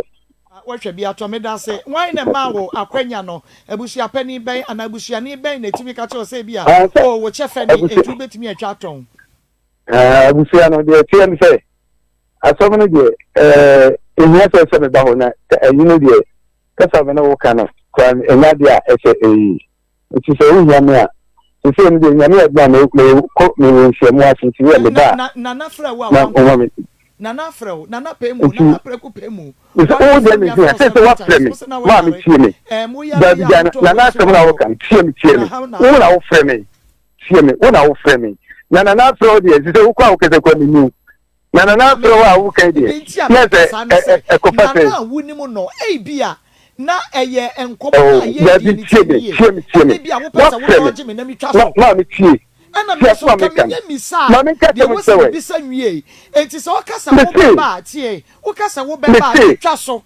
Wɔatwa bi atɔn meda ase. Wɔn na ɛmaa wo akwanya no abusuapanin bɛn anaa abusuani bɛn na etumi ka kyerɛ sɛ bi a o wo kyɛfɛ ni etu betumi atwa atɔn. Abusua no deɛ ɛteɛ ne sɛ asɛm no deɛ ɛɛ ehia sɛ sɛ meba hɔ na ɛyi no deɛ kasa me ne wo ka no kora ɛnya adeɛ a ɛsɛ ɛyi nti sɛ wohia me a sisi no deɛ nyame adwuma me me kɔ me wɔ nhyiamu ase nti yɛ me ba a na ɔma me Nana afrɛ wo, Nana pɛ mu, Nana prɛko pɛ mu. Sɛ wo deɛ me hia sɛ sɛ woafrɛ me ma me tie me daabi gya Nana asɛm na woka tie me tie me wo na wofrɛ me Tie me, wo na wofrɛ me. Na Nana afrɛ wo deɛ, ɛsɛ sɛ wokɔ a wokasa kura me niw. Na Nana afrɛ wo a woka yi deɛ, na ɛsɛ ɛkɔfa sɛ. Nana a wonim no, ebia na ɛyɛ nkɔmmɔ a yɛredi no tie me, tie me, tie me. Woafrɛ me, ma maame tie. Ɛna me nso nka menyɛ misa a deɛ wɔ sɛ mebisa nwie. Enti sɛ ɔka sɛ wobɛba a, tie, woka sɛ wobɛba a, metwa so.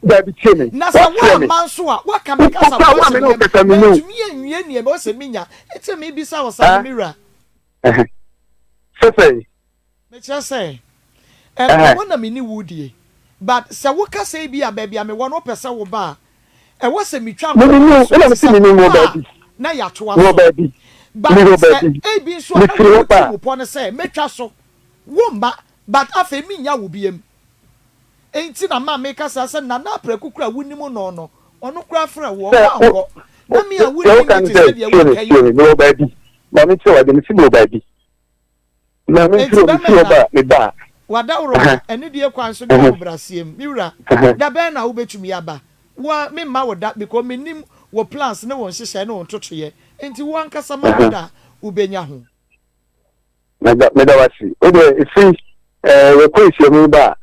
Na sɛ woamma nso a, woaka me kasa boa sɛ yam, mantumi anwie nea ɛwɔ sɛ menya. Enti na mebisa wo saa no, me wura. Sɛsɛe. Mekyerɛ sɛ, nkɔmmɔ na me ne wo redie, but sɛ woka sɛ ebia baabi a mewɔ no wopɛ sɛ woba a, ɛwɔ sɛ metwa nkɔmmɔ no so, enti sɛ woba a, na yɛatoa so. But sɛ ebi nso a na wo tirim pɔ ne sɛ mɛtwa so, womma, but afei mennya wo biam. Enti na ma meka saa sɛ Nana Apraku koraa a wonim no no, ɔno koraa frɛ wo, Sɛ wo, ɔnkɔ. Na me a deɛ wonnim woka me ne te sɛ, sɛ deɛ tie me, woreka yi. tie me, mewɔ baabi. Ma menkyerɛ wo adeɛ, mese mewɔ baabi. Na Enti mefiri hɔ, bɛmɛn mefiri hɔ na ba a, meba a. W'adaworoma, Ɛhɛ, anidie kwan so ne ɛhɛ, ahobrɛaseɛ mu. Me wura, ɛhɛ. da bɛn na wobɛtumi aba? Wo ara, memma wo da because mennim wo plans ne wo nhyehyɛe ne wo ntotoeɛ. Enti wo ankasa ma me Ɛhɛ. da a wobɛnya ho. Meda, meda wo ase. Wo deɛ, ɛfiri, ɛɛ, yɛkɔ nhyiamu yi ba a,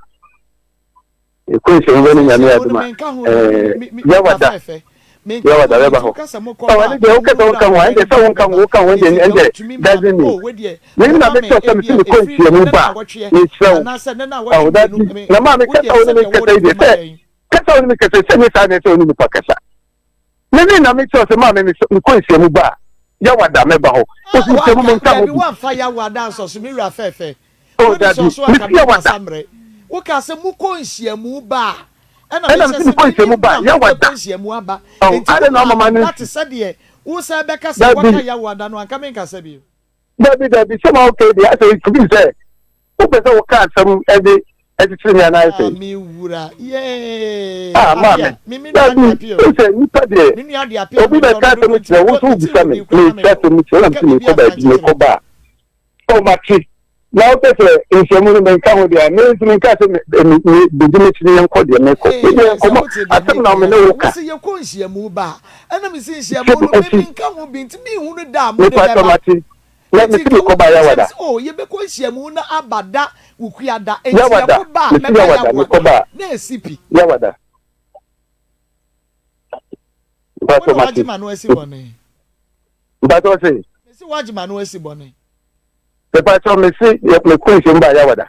yɛkɔ nhyiamu bɛ ne Sɛ Nyame nhyiamu no adom a, menka ho bi, ɛɛ, me, me, yɛwa da, afɛɛfɛ. Menka yɛwa ho da bi, bɛba nti hɔ. woka sɛ mokɔ Ɔ, ba ɛne a, deɛ, wokɛ menhunu sɛ berɛ a wonka ho a, mobɛyɛ ɛndeɛ ne sɛ berɛ a wonka ho, mobɛba. woka ho Enti ɛndeɛ, nka ɛndeɛ wotumi maa doesn't me, mean. oh, wei deɛ, Me na momma me mekyerɛ sɛ mese ebia mekɔ ɛfiri nhyiamu nnɛ ba a, nnawɔtweɛ, mesrɛ wo. anaasɛ nnɛ Ɔ, nnawɔtwe dabi, mmienu, me, na maame wo kasa deɛ wo ne me sɛdeɛ nkasa wode yi deɛ, bɛma sɛ, yɛn. kasa wo ne me kasa yi, sɛ nyɛ saa na ɛsɛ wo ne nipa kasa. Me me na mekyerɛ sɛ maame me mekɔ nhyiamu ba a, Yawada mɛba hɔ. Ah, Osi nhyiamu waka, menka ho dabi, bi. woamfa Yawada ansɔ so, me wura fɛɛfɛ. Oh, Wode dabi, sɔɔ so anka mesi Yawada. menkasa mmerɛ. Wokaa sɛ mokɔ nhyiamu ba a, ɛna Ɛna mekyerɛ mese sɛ mekɔ nhyiamu mennim ba da a, a mode bɛkɔ Yawada. nhyiamu aba. Oh, Enti adɛn na womaa wama me m'ano da te nsi? sɛ deɛ wosan bɛka sɛ Dabi, woaka Yawada no, anka menkasa bio. dabi, dabi, sɛ ma woka yi deɛ, asɛ ɛtumi sɛ wopɛ sɛ woka asɛm de kyekyere me anaa Ah, sɛn? me wura, yee, Ah, Apia, maame, me me nua de dabi, Apia wohu o. sɛ nnipa deɛ, Me nua de Apia obi me dɔ bɛka no asɛm dodo nti kyerɛ wo mekɔ nso me tiri wobisa mu me, bi koraa na mekyerɛ mewɔ. asɛm no kyerɛ wo na Meka mese biribi merekɔ a baabi, fa nkyekyere merekɔ me. ba a, oh, mate. Na wopɛ sɛ nhyiamu no menka ho deɛ a, me nso menkaa sɛ me, me, me, bɛdi m'akyi na yɛnkɔ deɛ merekɔ. Me Ee, deɛ sɛ nkɔmmɔ, wote deɛ asɛm na meka me yi ne ase a, wo ka. wose yɛkɔ nhyiamu ba a, ɛna mese nhyiamu Hyɛ no me akyi, menka ho bi nti menhunu da a mode mepaatɔ bɛba. mate, na Enti mese nka mekɔ ba wotumi kyerɛ me Yawada. sɛ, oh, yɛbɛkɔ nhyiamu na aba da Wukuada, enti Yawada, yɛkɔ ba a mese mɛba Yawada, mekɔ Yawoada, ba a, na asi pi. Yawada. Wo Mpaatɔ na wagye mate. m'ano asi bɔne. Mpaatɔ se. Mese woagye m'ano asi bɔne. Mepakyɛw mese mekɔ nhyiam ba Yawada.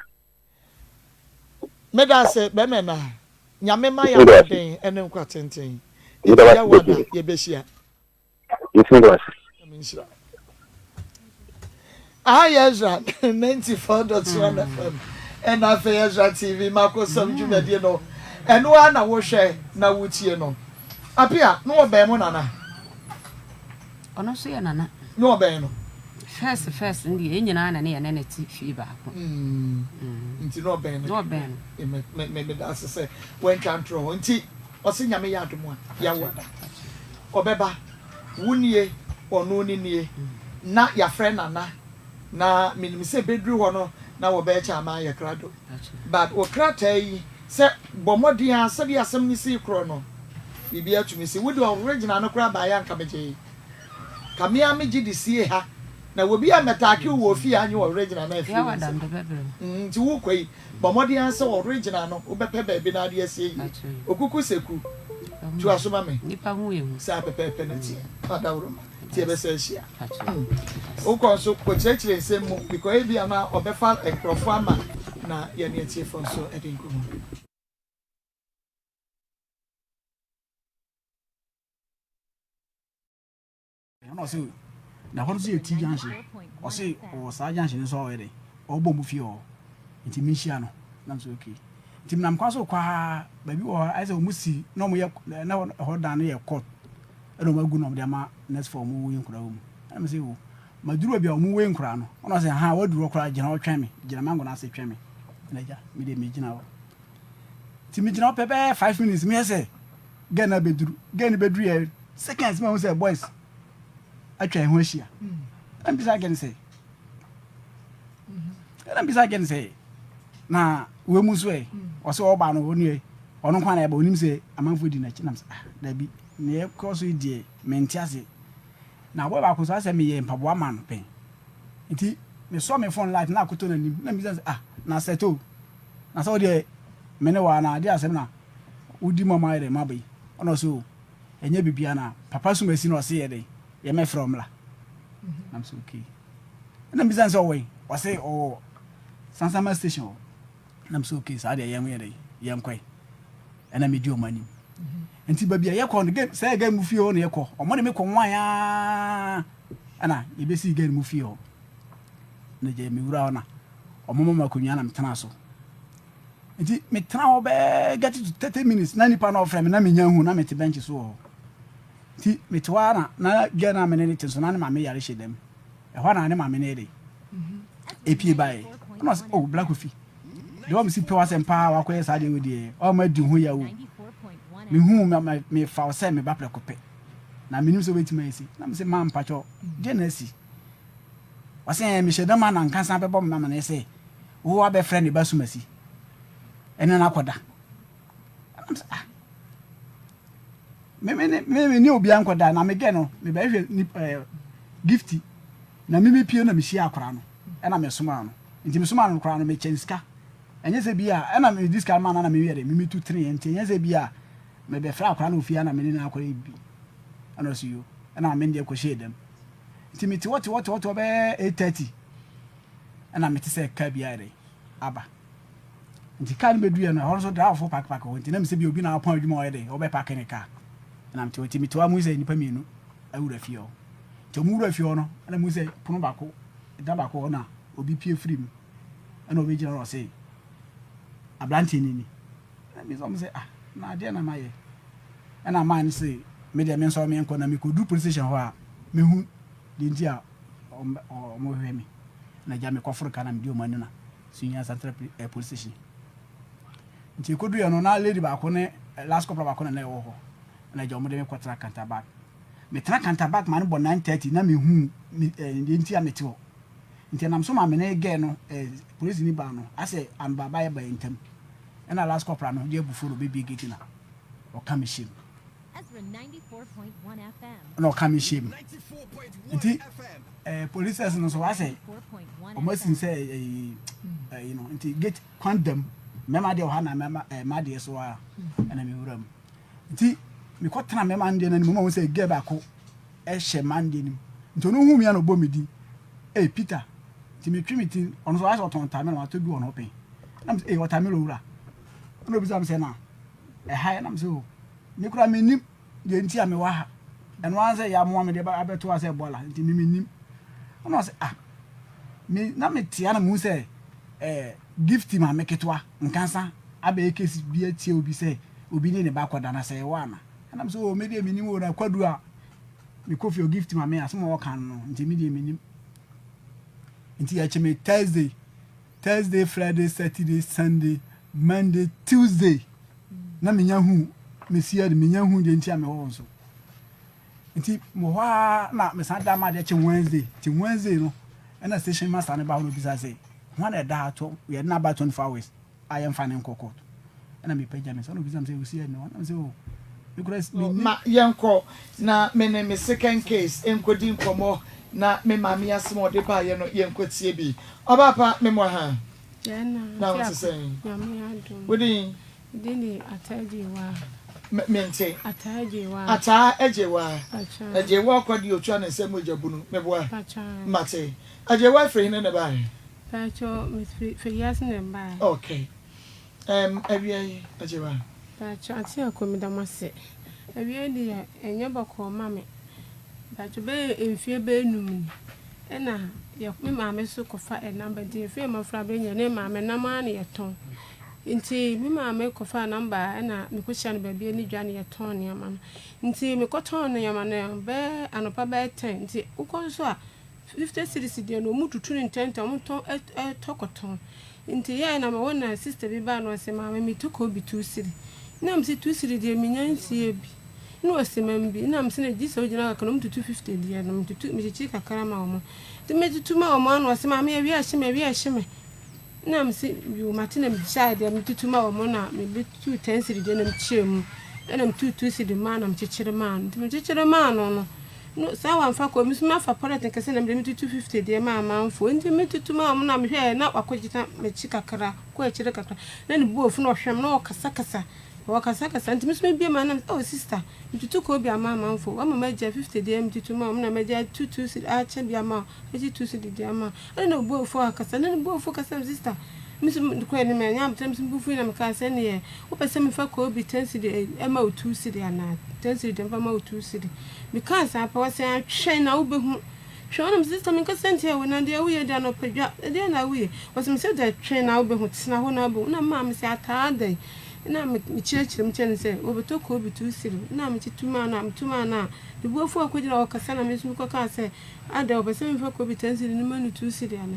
Medase bɛmɛ na Nyame ma yɛ ahoɔden ɛne nkwa tenten. Eti Yawada yɛbɛhyia. Nyame nhyira. Aha yɛ Ezra 94.1 FM ɛna afei Ezra TV makosɛm dwumadie no ɛno ara na wohwɛ na wotie no. Apia na wɔbɛn mo nana? Ɔno nso yɛ nana. Ne ɔbɛn no. First first no deɛ yɛn nyinaa na ne yɛne no te fie baako. Mm. Nti na ɔbɛn no. Na ɔbɛn no. Me me me meda ase sɛ wantwa ntorɔ hɔ. Nti ɔse Nyame yɛ adom a yɛawo ada. Ɔbɛba. Wo nie, ɔno ne nie. Na yɛafrɛ Nana. Na menim sɛ bɛduru hɔ no na wɔbɛkyɛ ama ayɛ krado. But wo krataa yi sɛ bɔ mmɔden ara sɛdeɛ asɛm no sii korɔ no biribiara tumi si. Wode original no koraa baeɛ a nka megyee. Ka me ara megye de sie ha na obi ammɛtaake wo wɔ fie a nye original no amfiri wo nsam. Nti wokɔ yi bɔ mmɔden ara sɛ original no wobɛpɛ baabi na ade asie yie. Okuku seku toa so ma me. Saa pɛpɛɛpɛ na teɛ. Adaworoma. Nti yɛbɛsan ahyia. Wokɔ nso kɔkyerɛkyerɛ nsɛm mu because ebia na ɔbɛfa nkurɔfoɔ ama na yɛne atiefoɔ nso adi nkɔmmɔ. Ɛna ɔse na ɛhɔ no nso yɛ T junction. Ɔse ɔwɔ saa junction no so a ɔyɛ dɛn ɔbɔ mu fie hɔ nti menhyia no. Na mesɛ okay. Nti menam kwan so rekɔ ara baabi wɔ hɔ ayɛ sɛ wɔn si na wɔn yɛ na ɛhɔ dan no yɛ court ɛna wɔn agu na wɔn de ama nurse for wɔn wei nkwadaa wɔ mu. Ɛna mesɛ o maduru baabi a wɔn wei nkwadaa no. Ɛna ɔse ha waduru hɔ koraa gyina hɔ twɛn me gyina mango no ase twɛn me. Ɛna agya me deɛ megyina hɔ. Nti megyina hɔ pɛ bɛyɛ 5 minutes meyɛ sɛ girl no abɛduru. Girl no bɛduru yɛ seconds mahu sɛ boys atwa yɛn ho ahyia. Ɛna mbisa girl no sɛ ɛna mbisa girl no sɛ na wei mu nso ɛ ɔsɛ ɔba no ɔno ɛ ɔno nko na ɛba onim sɛ amanfoɔ di n'akyi nam sɛ ah dabi nea ɛkɔ so yi deɛ mente ase na aboa baako nso asɛ meyɛ mpaboa ma no pɛn nti mesɔ me phone light na akoto n'anim na mbisa sɛ ah na sɛto na sɛ wodeɛ me ne waa na adeɛ asɛm na wodi mu ama ayɛ dɛ maba yi ɔna ɔsɛ o ɛnyɛ bibia na papa sum asi na ɔse yɛ dɛ yɛmɛfrɛ ɔmla na mesɛ okay ɛna mbisa sɛ ɔwɔ yi ɔse ɔwɔ Sansama station hɔ na mesɛ okay saa deɛ yɛn yɛ dɛ yɛnkɔe ɛna medi ɔmo anim nti baabi a yɛkɔ no sɛ gɛ mu fie hɔ na yɛkɔ ɔmo de me kɔ nwan aa ɛna yɛbɛsi gɛ mu fie hɔ na gya mewura hɔ na ɔmo ma me akonnwa na metena so nti metena hɔ bɛɛ get to 30 minutes na nipa na ɔfrɛ me na menya hu na mete bench so wɔ hɔ nti mete hɔ ara na na girl na mene ne te so na ne maame yare hyɛ dɛm ɛhɔ na ne maame ne de epie baeɛ ɛna ɔsɛ oh Black Kofi deɛ ɔmo si pɛ w'asɛm paa wakɔyɛ saa deɛ wɔ deɛ ɔmo adi ho yɛ o mehu mefa wo sɛ meba prɛko pɛ na menim sɛ wobɛtumi ayɛ si na mesɛ maa mpakyɛ deɛ na asi Ɔse ɛɛ mehyɛ da ma nankasa bɛbɔ me amaneɛ sɛ wo abɛfrɛ ne ba Sumasi ɛne no akɔda. Ɛna mesɛ ah me me ne me me ne obiara nkɔda na megɛ no mebɛhwɛ ni ɛɛ gifti na me mepie na mehyia akora no ɛna mesomaa no nti mesomaa no koraa no mekyɛn sika ɛnyɛ sɛ bi a ɛna medi sika ma no na meyɛ dɛ memetu teneɛ nti ɛnyɛ sɛ bi a mebɛfrɛ akora no ofie na me ne no akɔyɛ bi ɛna ɔse yo ɛna me deɛ kɔhyɛɛ dɛm Nti mete hɔ te hɔ te hɔ te hɔ bɛyɛ 8:30 ɛna mete sɛ kaa bi ayɛ dɛ aba. Nti kaa no bɛduiɛ no ɛhɔ nso driverfoɔ paake paake hɔ nti na mesɛ bi obi na apɔn adwuma ɔyɛ dɛ ɔbɛ paake ne kaa. Ɛna mete hɔ nti mete hɔ a muhu sɛ nnipa mmienu awura fie hɔ. Nti ɔmo wura fie hɔ no ɛna muhu sɛ pono baako da baako hɔ na obi pie firi mu ɛna ɔbɛgyina hɔ na ɔse aberanteɛ no ni. Ɛna mebisa ɔmo sɛ ah na adeɛ na mayɛ. Ɛna man no se me deɛ mensɔre menkɔ na mekɔduru police station hɔ a mɛhu deɛ nti a wɔhwehwɛ me. Na agya mekɔforo ka na medi wɔn anim na Sunyani Central eh, police station. Nti ɛkɔduruiɛ no na lady baako ne eh, last corporal baako na na ɛwɔ hɔ. Na agya wɔn de me kɔtena counter back. Metena counter back ma no bɔ 9:30 na mehu me eh, deɛ nti a mete hɔ. Nti ɛnam so ma me ne girl no eh, polisi ni baa no asɛ anbaaba yɛ ba yɛ ntam. Ɛna last corporal no de abufuo na ɔbɛbie gate na ɔka me hyɛ mu ɛna ɔka me hyɛ mu nti ɛɛ eh, police no nso wasɛ wɔn asi sɛ ɛyi ɛyi no nti gate kwan dam mmarima deɛ ɔha na mmarima ɛɛ mmaa deɛ so a ɛna me wura mu nti mekɔ tena mmarima deɛ n'anim wɔn sɛ gɛ baako ɛhyɛ mmaa deɛ nim nti ɔno hu mi a na ɔbɔ mi din ee Peter nti metwi mi ti ɔno nso wasɛ ɔtɔn taamilo watɔ bi wɔ ne ho pɛn ɛna mi sɛ ee ɔtaamilo wura ɛna obisa mi sɛ na. Ɛha yɛ na mesɛ o me koraa mennim deɛ nti a mewɔ ha ɛno ara sɛ yɛamoa me de abɛto ha sɛ bɔla nti me mennim ɛna ɔsɛ ah me na metea na mehu sɛ eh, gift maame ketewa nkansa abɛyɛ kesi bi atia obi sɛ obi ne ne ba kɔda na sɛ ɛwɔ ana ɛna mesɛ o me deɛ mennim o na kwadu a mekɔ fie o gift maame asɛm a ɔka no nti me deɛ mennim nti yɛkye me Thursday Thursday, Friday, Saturday, Sunday, Monday, Tuesday na menya hu mesia de menya hu deɛ nti a mewɔ hɔ nso nti mewɔ hɔ ara na mesan da ma adeɛ kye Wednesday nti Wednesday no ɛna station master no ba hɔ na obisa sɛ hwan na ɛda ha to yɛde no aba 24 hours a yɛmfa no nkɔ court ɛna mepagya me nsa na obisa me sɛ wosi ɛne hɔ na me sɛ o Ma yɛnkɔ na me ne me second case nkɔdi nkɔmmɔ na me maame asɛm a ɔde baeɛ no yɛnkɔtie bi. Ɔbaa pa, me mmoa ha. Na wo te sɛn? Wo din? Mente. Ataa Agyewaa. Agyewaa ɔkɔ deɛ ɔtua ne nsa mogya bunu. Meboa? Mate. Agyewaa firi hene na ɛbaeɛ? Okay. Erm awia yi agyewa. Mpakyɛw Auntie Ako meda mo ase. Awia yi deɛ ɛnyɛ bɔkɔɔ ma me. Mpakyɛ bɛyɛ mfie bɛyɛ num ni ɛna yɛ me maame so kɔfa ɛnam ba nti mfie mmɔfra bɛ nyɛ ne maame nam ara na yɛtɔn nti me maame kɔfa nam ba ɛna mekɔhyia no baabi ani dwa na yɛtɔn nneɛma no nti mekɔtɔn nneɛma no bɛyɛ anɔpa bɛyɛ ten nti wokɔ nso a 50 cedis deɛ no ɔmu tutu no ntɛntɛm ɔmo tɔn ɛtɔ kɔtɔn Nti yɛɛ na mewɔ na sister bi baa na ɔse maame me tu kɔ bi two cedi na mese two cedi deɛ menya nsie bi na ɔse ma me bi na mese na gye sɛ wogyina kakra na ɔmo tutu 50 deɛ no metutu mekyekyere kakra ma ɔmo nti metutu ma ɔmo ana ɔse maame awia ahye me awia ahye me na mese yoo mate na megyae deɛ metutu ma ɔmo na mebetu 10 cedi deɛ na mekyerɛ mu ɛna metu two cedi maa na mekyekyere maa no nti mekyekyere maa no no No saa wamfa kɔ me so mafa polythene kɛse na mede me tutu 50 deɛ ma amanfoɔ nti me tutu ma wɔn na mehwɛɛ na wakɔgyina m'akyi kakra kɔ akyire kakra na ne bo afu na ɔhwɛ me na ɔkasakasa ɔkasakasa nti me nso mebie ma na oh sister metutu kɔ bi ama amanfoɔ wama magya 50 deɛ metutu ma wɔn na magya tutu akyɛ bi ama wɔn akyi tu cedi deɛ ama wɔn ɛna ne bo afu akasa na ne bo afu kasa me sister me nso kɔ anim ɛnyɛ abotire me nso me bo fu na mekaa sɛ neɛ wopɛ sɛ mefa kɔ bi 10 cedi ɛma wo 2 cedi anaa 10 cedi deɛ mefa ma wo 2 cedi Mekaa saa pɛ, ɔse ah twɛn na wobɛhu. Twɛn, ɔna mese sister menkasa ntia wo na deɛ woyɛ deɛ anɔpa dwa, ɛdeɛn na woyɛ? Ɔse mese deɛ twɛn na wobɛhu, tena hɔ na wobɛhu. Na maa mese ataa adɛn? Na mekyerɛkyerɛ mu kyerɛ no sɛ wɔbɛtɔ koobi 2 cedi. Na mekye tu maa no a, metu maa no a, ne bo afu akɔgyina hɔ ɔkasa na me nso mekɔkaa sɛ adɛn ɔpɛ sɛ memfa koobi 10 cedi no ma no 2 cedi anaa?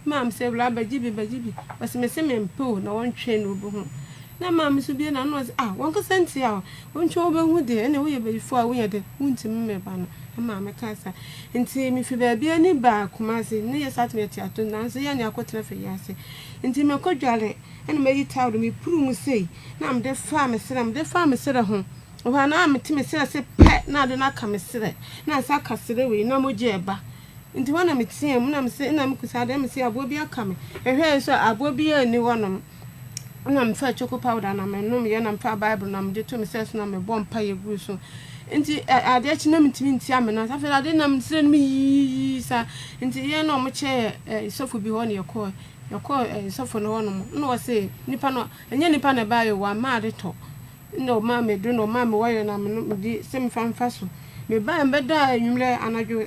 Maa mese bra bɛgye bi bɛgye bi. Ɔse mese mempɛ o na wɔntwɛn na wobɛhu. Na maame nso bue n'ano ɔse ah wankasa ntia o, wontwe wobɛhu deɛ ɛne woyɛ bayifoɔ a woyɛ dɛ wontumi mmɛba no na maame kaa saa. Nti mefi baabi ani baa Kumasi ne yɛ saa tumi yɛte ato nanso yɛ ne akɔtena fɛ yi ase. Nti mɛkɔ dware ɛna mayi towel mepuru mu sei na mede faa me serɛ mede faa me serɛ ho ɛhɔ a na mete me serɛ se pɛ na ade no aka me serɛ na nsa aka serɛ wei na mogya ɛba nti hɔ na meteɛ mu na mese na mekusa adeɛ mese aboa bi aka me ɛhwɛɛ nso aboa biara nni hɔnom. Nna mefaa choco powder na menomyɛ na mefaa Bible na mede too me sɛ so na mebɔɔ mpaeɛ guu so. Nti adeɛ kye na mentumi ntia me nan. Afei adeɛ nam srɛ no mu yiyii saa. Nti yɛn na wɔkyɛɛ sɔfo bi hɔ na yɛkɔɔ. Yɛkɔɔ sɔfo no hɔnom. Na ɔse nipa no, ɛnyɛ nipa na ɛbaeɛ o, wamma ade tɔ. Nna ɔmaa me aduro na ɔmaa me wire na me mede sɛ memfa mfa so. Mebaeɛ mebɛdaa anwummerɛ anadwo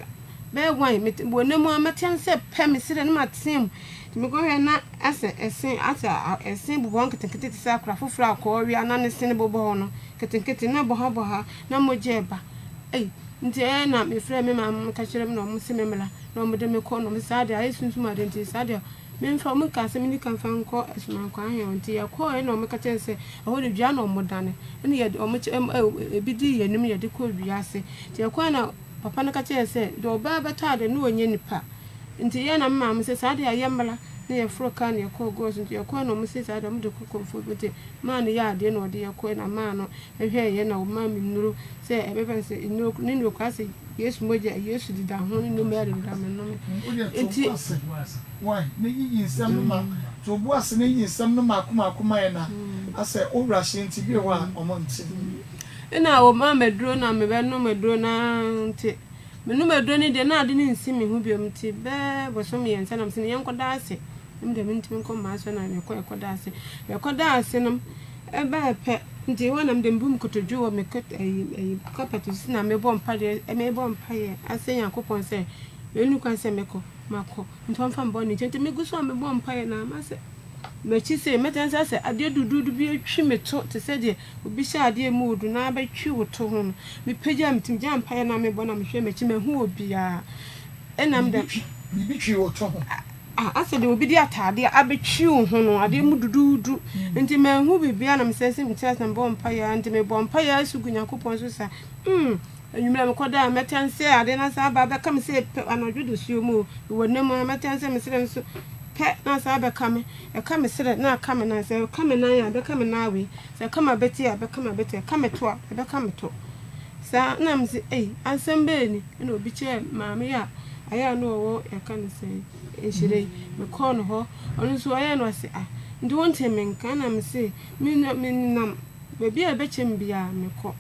bɛyɛ one mete wɔ nna mu a mɛte ase sɛ pɛ mesrɛ na mateam. Nti mekɔhwɛ na asɛ ɛse asɛ ɛse bobɔ hɔ nketenkete te sɛ akora foforɔ a kɔɔwea na ne sene bobɔ hɔ no nketenkete na bɔhabɔha na mogya ɛba. Ei nti ɛyɛ na mefrɛɛ me maame meka kyerɛ me na ɔmo se me mmra na ɔmo de me kɔ na ɔmo se saa deɛ ayɛ sunsum ade nti saa deɛ Memfa, wɔkaa sɛ menni kan mfa nkɔ Asumankwaa Ahene hɔ, nti yɛkɔɔɛ na wɔka kyerɛɛ yɛn sɛ ɛhɔ de dua na wɔdane, ɛna yɛde wɔn kyɛ ɛm ɛ ebi dii yɛn anim na yɛde kɔɔ dua ase. Nti yɛkɔɔɛ na papa no ka kyerɛɛ yɛn sɛ deɛ ɔbaa bɛtɔ ade no ɔnyɛ nipa. Nti yɛn na me maame sɛ saa deɛ a yɛmmra na yɛforo kaa na yɛkɔɔ Gɔs, nti yɛkɔɔɛ na wɔse saa deɛ wɔde kɔ Komfoɔ bi nti maa no yɛɛ adeɛ na ɔde yɛn kɔɔɛ na maa no hwɛɛ yɛn na ɔmaa me nnuro sɛ ɛbɛba no sɛ nnuro ne nnuro koraa sɛ Yesu mogya Yesu deda ho ne nnuro Mary deda me nom Wo deɛ to nti. bo ase wai na yiyi nsɛm no ma to bo ase na yiyi nsɛm no mako mako ma yɛn na asɛ wo werɛ ahyɛ nti bi wɔ hɔ a ɔmo nte. Nna wɔmaa me aduro na mebɛnom aduro no ara nti menom aduro no deɛ na ade no nsi me ho biom nti bɛɛ bosom mmiɛnsa na mese no yɛnkɔda ase. Emi deɛ mentumi nkɔ m'asɔre na mekɔ ɛkɔda ase. Mekɔda ase no, ɛbɛɛ pɛ nti hɔ na mede mebu me kotodwe wɔ me kot ɛyi ɛyi carpet so na mebɔ mpaeɛ mebɔ mpaeɛ asrɛ Nyankopɔn sɛ ɛnni kwan sɛ mekɔ makɔ nti ɔmfa me bɔne nkyɛ nti megu so a mebɔ mpaeɛ na masɛ m'akyi sei mɛtena sɛ asɛ adeɛ duduudu bi atwi me to te sɛ deɛ obi hyɛ adeɛ mu odu na abɛtwi wo to ho no mepagya me ti megyaa mpaeɛ na mebɔ na mehwɛ m'akyi mahu obiara ɛna mede Biribi twi wo to ho. Ah, asɛ deɛ obi de ataadeɛ abɛtwi wo ho no, adeɛ mu duduudu. Nti manhu biribiara na mesɛ sɛ mekyerɛ sɛ mebɔ mpaeɛ ara, nti mebɔ mpaeɛ ara su gu Nyankopɔn so sa. Mm, anwummerɛ mekɔda a, mɛtɛn sɛ adeɛ no asan aba abɛka me sɛ pɛ, anadwo dasuo mu o, mewɔ nna mu a, mɛtɛn sɛ mesrɛ nso pɛ na asan abɛka me. Ɛka me serɛ na aka me nan, sɛ ɛka me nan a, ɛbɛka me nan wei, sɛ ɛka m'abati a, ɛbɛka m'abati, ɛka me to a, ɛbɛka me to. Saa na mese ei, asɛm bɛn ni? Ɛna obi kyerɛɛ maame yi a ayɛ a na ɔwɔ yɛka no sɛn nhyira yi, mekɔɔ no hɔ, ɔno nso ɔyɛɛ no ɔse ah nti wontee me nka? Ɛna mese me nua menenam baabi a ɛbɛkyɛ me biara mekɔ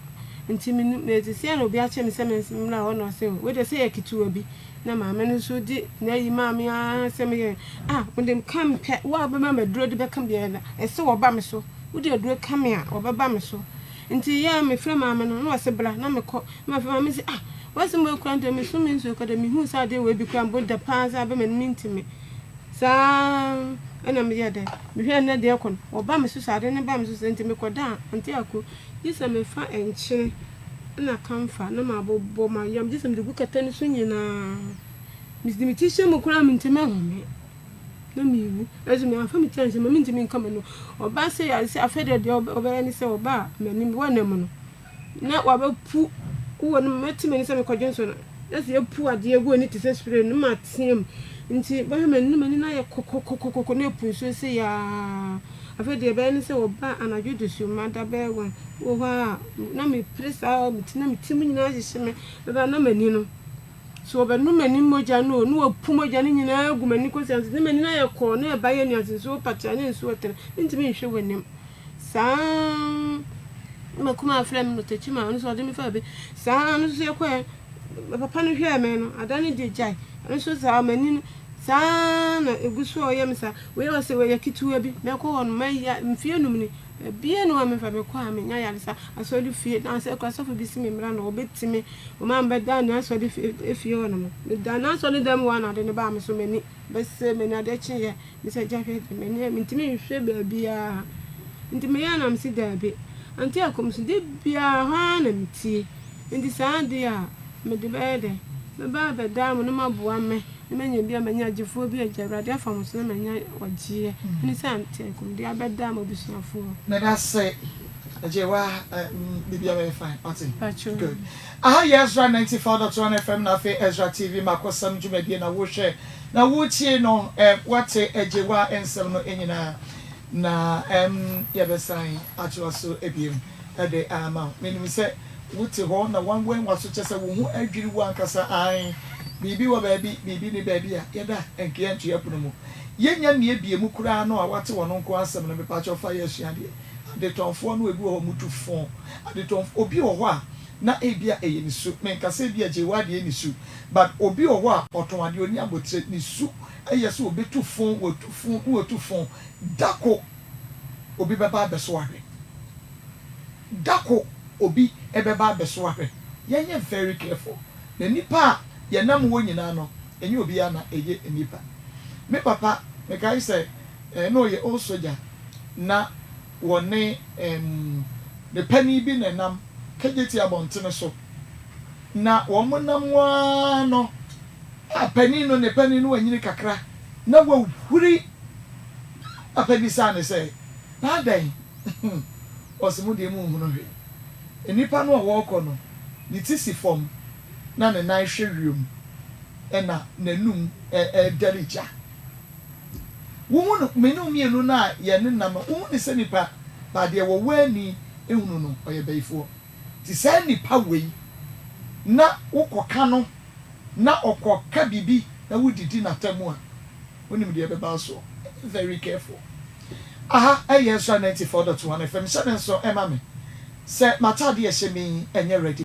nti me me seesei a na obi akyerɛ me sɛ memmra hɔ na ɔse wei deɛ sɛ yɛ ketewa bi na maame no nso de n'ayi maa me ara sɛ meyɛ ah wode ka me pɛ wo a wobɛma me aduro de bɛka biara na ɛsɛ wɔba me so wode aduro ka me a wɔbɛba me so nti yɛ a mefrɛ maame no na ɔse bra na mekɔ na mafrɛ maame se ah. W'asɛm wei koraa deɛ meso me nsuo koraa deɛ mehuu sɛ adeɛ wei bi koraa mpo da paa sɛ abɛ m'anim mentumi. Saa ara na meyɛɛ dɛ mehwɛɛ na deɛ ɛkɔ no wɔba me so saa adeɛ no ba me so saa nti mekɔda a ante ako gye sɛ mefa nkyene na kamfa na mabobɔ mayam gye sɛ mede gu kɛtɛ no so nyinaa mede me ti hyɛ mu koraa mentumi nhome na mewu ɛso meamfa me ti anhyɛ mu mentumi nka m'anim ɔba sɛ yɛ sɛ afei deɛ deɛ ɔbɛyɛ ne sɛ ɔba a m'anim wɔ nam no na wabepu wɔ no mɛte m'ani sɛ mekɔdwe nso no na sɛ yɛpu adeɛ gu ani te sɛ spray no mateam nti bɛhwɛ m'ani no m'ani no ayɛ kɔkɔkɔkɔkɔ na ɛpu nsuo sɛ yaa afei deɛ ɛbɛyɛ ne sɛ wɔba anadwo de so mada bɛyɛ wɔn wɔ hɔ a na mepere saa meti na meti mu nyinaa hyehye me bɛba na m'ani no so wɔbɛnom m'ani mogya no na wɔpu mogya no nyinaa gu m'ani kɔsi ase na m'ani no ayɛ kɔɔ na ɛba yɛ nuase nsuo pakyɛ ne nsuo tene mentumi nhwɛ w'anim Saa ara na m'akumaa frɛɛ me no Tekyima, ɔno nso ɔde me faa bi. Saa ara no nso yɛkɔɛ, papa no hwɛɛ me no, ada no deɛ gyae. Ɔno nso saa m'ani no, saa ara na ɛgu so a ɔyɛ me saa. Wei ɔsɛ wɔyɛ ketewa bi, mɛkɔ hɔ no, mɛya mfeɛ num ni, baabiara ni hɔ a memfa mekɔ a menya ayaresa. Asɔre fie, na sɛ kora sɔfo bi si me mmra no, ɔbɛtumi, ɔma mebɛda n'asɔre fie hɔ nom. Meda n'asɔre dan mu hɔ a na ade no baa me so, m'ani bɛsɛ m'ani adeɛ kyeeɛ. Mese agya hwɛ deɛ m'ani mentumi nhwɛ baabiara nti meyɛ a na mese daabi ante akɔm so da biara hɔ ara na metie nti saa adeɛ a mede bɛyɛ dɛ mɛba abɛdaa mo na moaboa me na manya bi a manya agyefoɔ bi agya awurade afa mo so na manya ɔgyeɛ ɛne sɛ ante akɔm de abɛdaa mo abusuafoɔ. Medase Agyewa biribiara bɛyɛ fine wate good. Aha yɛ Ezra 94.1 FM na afei Ezra TV Makɔsɛm dwumadie na wohwɛ na wotie no eh, woate Agyewa nsɛm no nyinaa na em yɛbɛsan atoa so biom de ama wo. Menim sɛ wote hɔ na woawɛn w'aso kyɛ sɛ wo ho adwiri wo ankasa ae biribi wɔ baabi, biribi nni baabi a yɛda nka yɛnto yɛn pono mu. Yɛnnya mmiebie mu koraa no a woate wɔn nko asɛm no mepakyɛw fa yɛ asuadeɛ. Adetɔnfoɔ no ebi wɔ hɔ wɔtu fo. Adetɔnfoɔ obi wɔ hɔ a na ebia ɛyɛ ne su. Menka sɛ ebia Jehoiada yɛ ne su but obi wɔ hɔ a ɔtɔn adeɛ ɔnni abotire. Ne su yɛ sɛ ɔbɛtu fo, watu fo na watu fo. Da ko obi bɛba abɛso ahwɛ. Da ko obi bɛba abɛso ahwɛ. Yɛnyɛ very careful. Na nnipa a yɛnam wɔ nyinaa no, ɛnyɛ obiara na ɛyɛ nnipa. Me papa, mekae sɛ na ɔyɛ old soldier na wɔne ne panin bi na ɛnam Kejetia abɔntene so. Na wɔnam ara no, a panin no, ne panin no anyini kakra, na wahuri. Papa bisaa no sɛ, Na adɛn? Ɔse, Mo deɛ monhunu hwee. Nnipa no a wɔrekɔ no, ne ti si fam na ne nan hwɛ wiem, ɛna n'anum redɛre gya. Wohu no, me ne wo mmienu no a yɛnenam no, wohu no sɛ nipa, but deɛ wɔwɔ ani hunu no, ɔyɛ bayifoɔ. Nti saa nipa wei, na wokɔka no, na ɔkɔka biribi na wodidi n'atam a, wonim deɛ ɛbɛba soɔ. Be very careful. Aha ɛyɛ Ezra 94.1 FM, hyɛ no nso ma me sɛ m'ataadeɛ a ɛhyɛ me yi ɛnyɛ ready.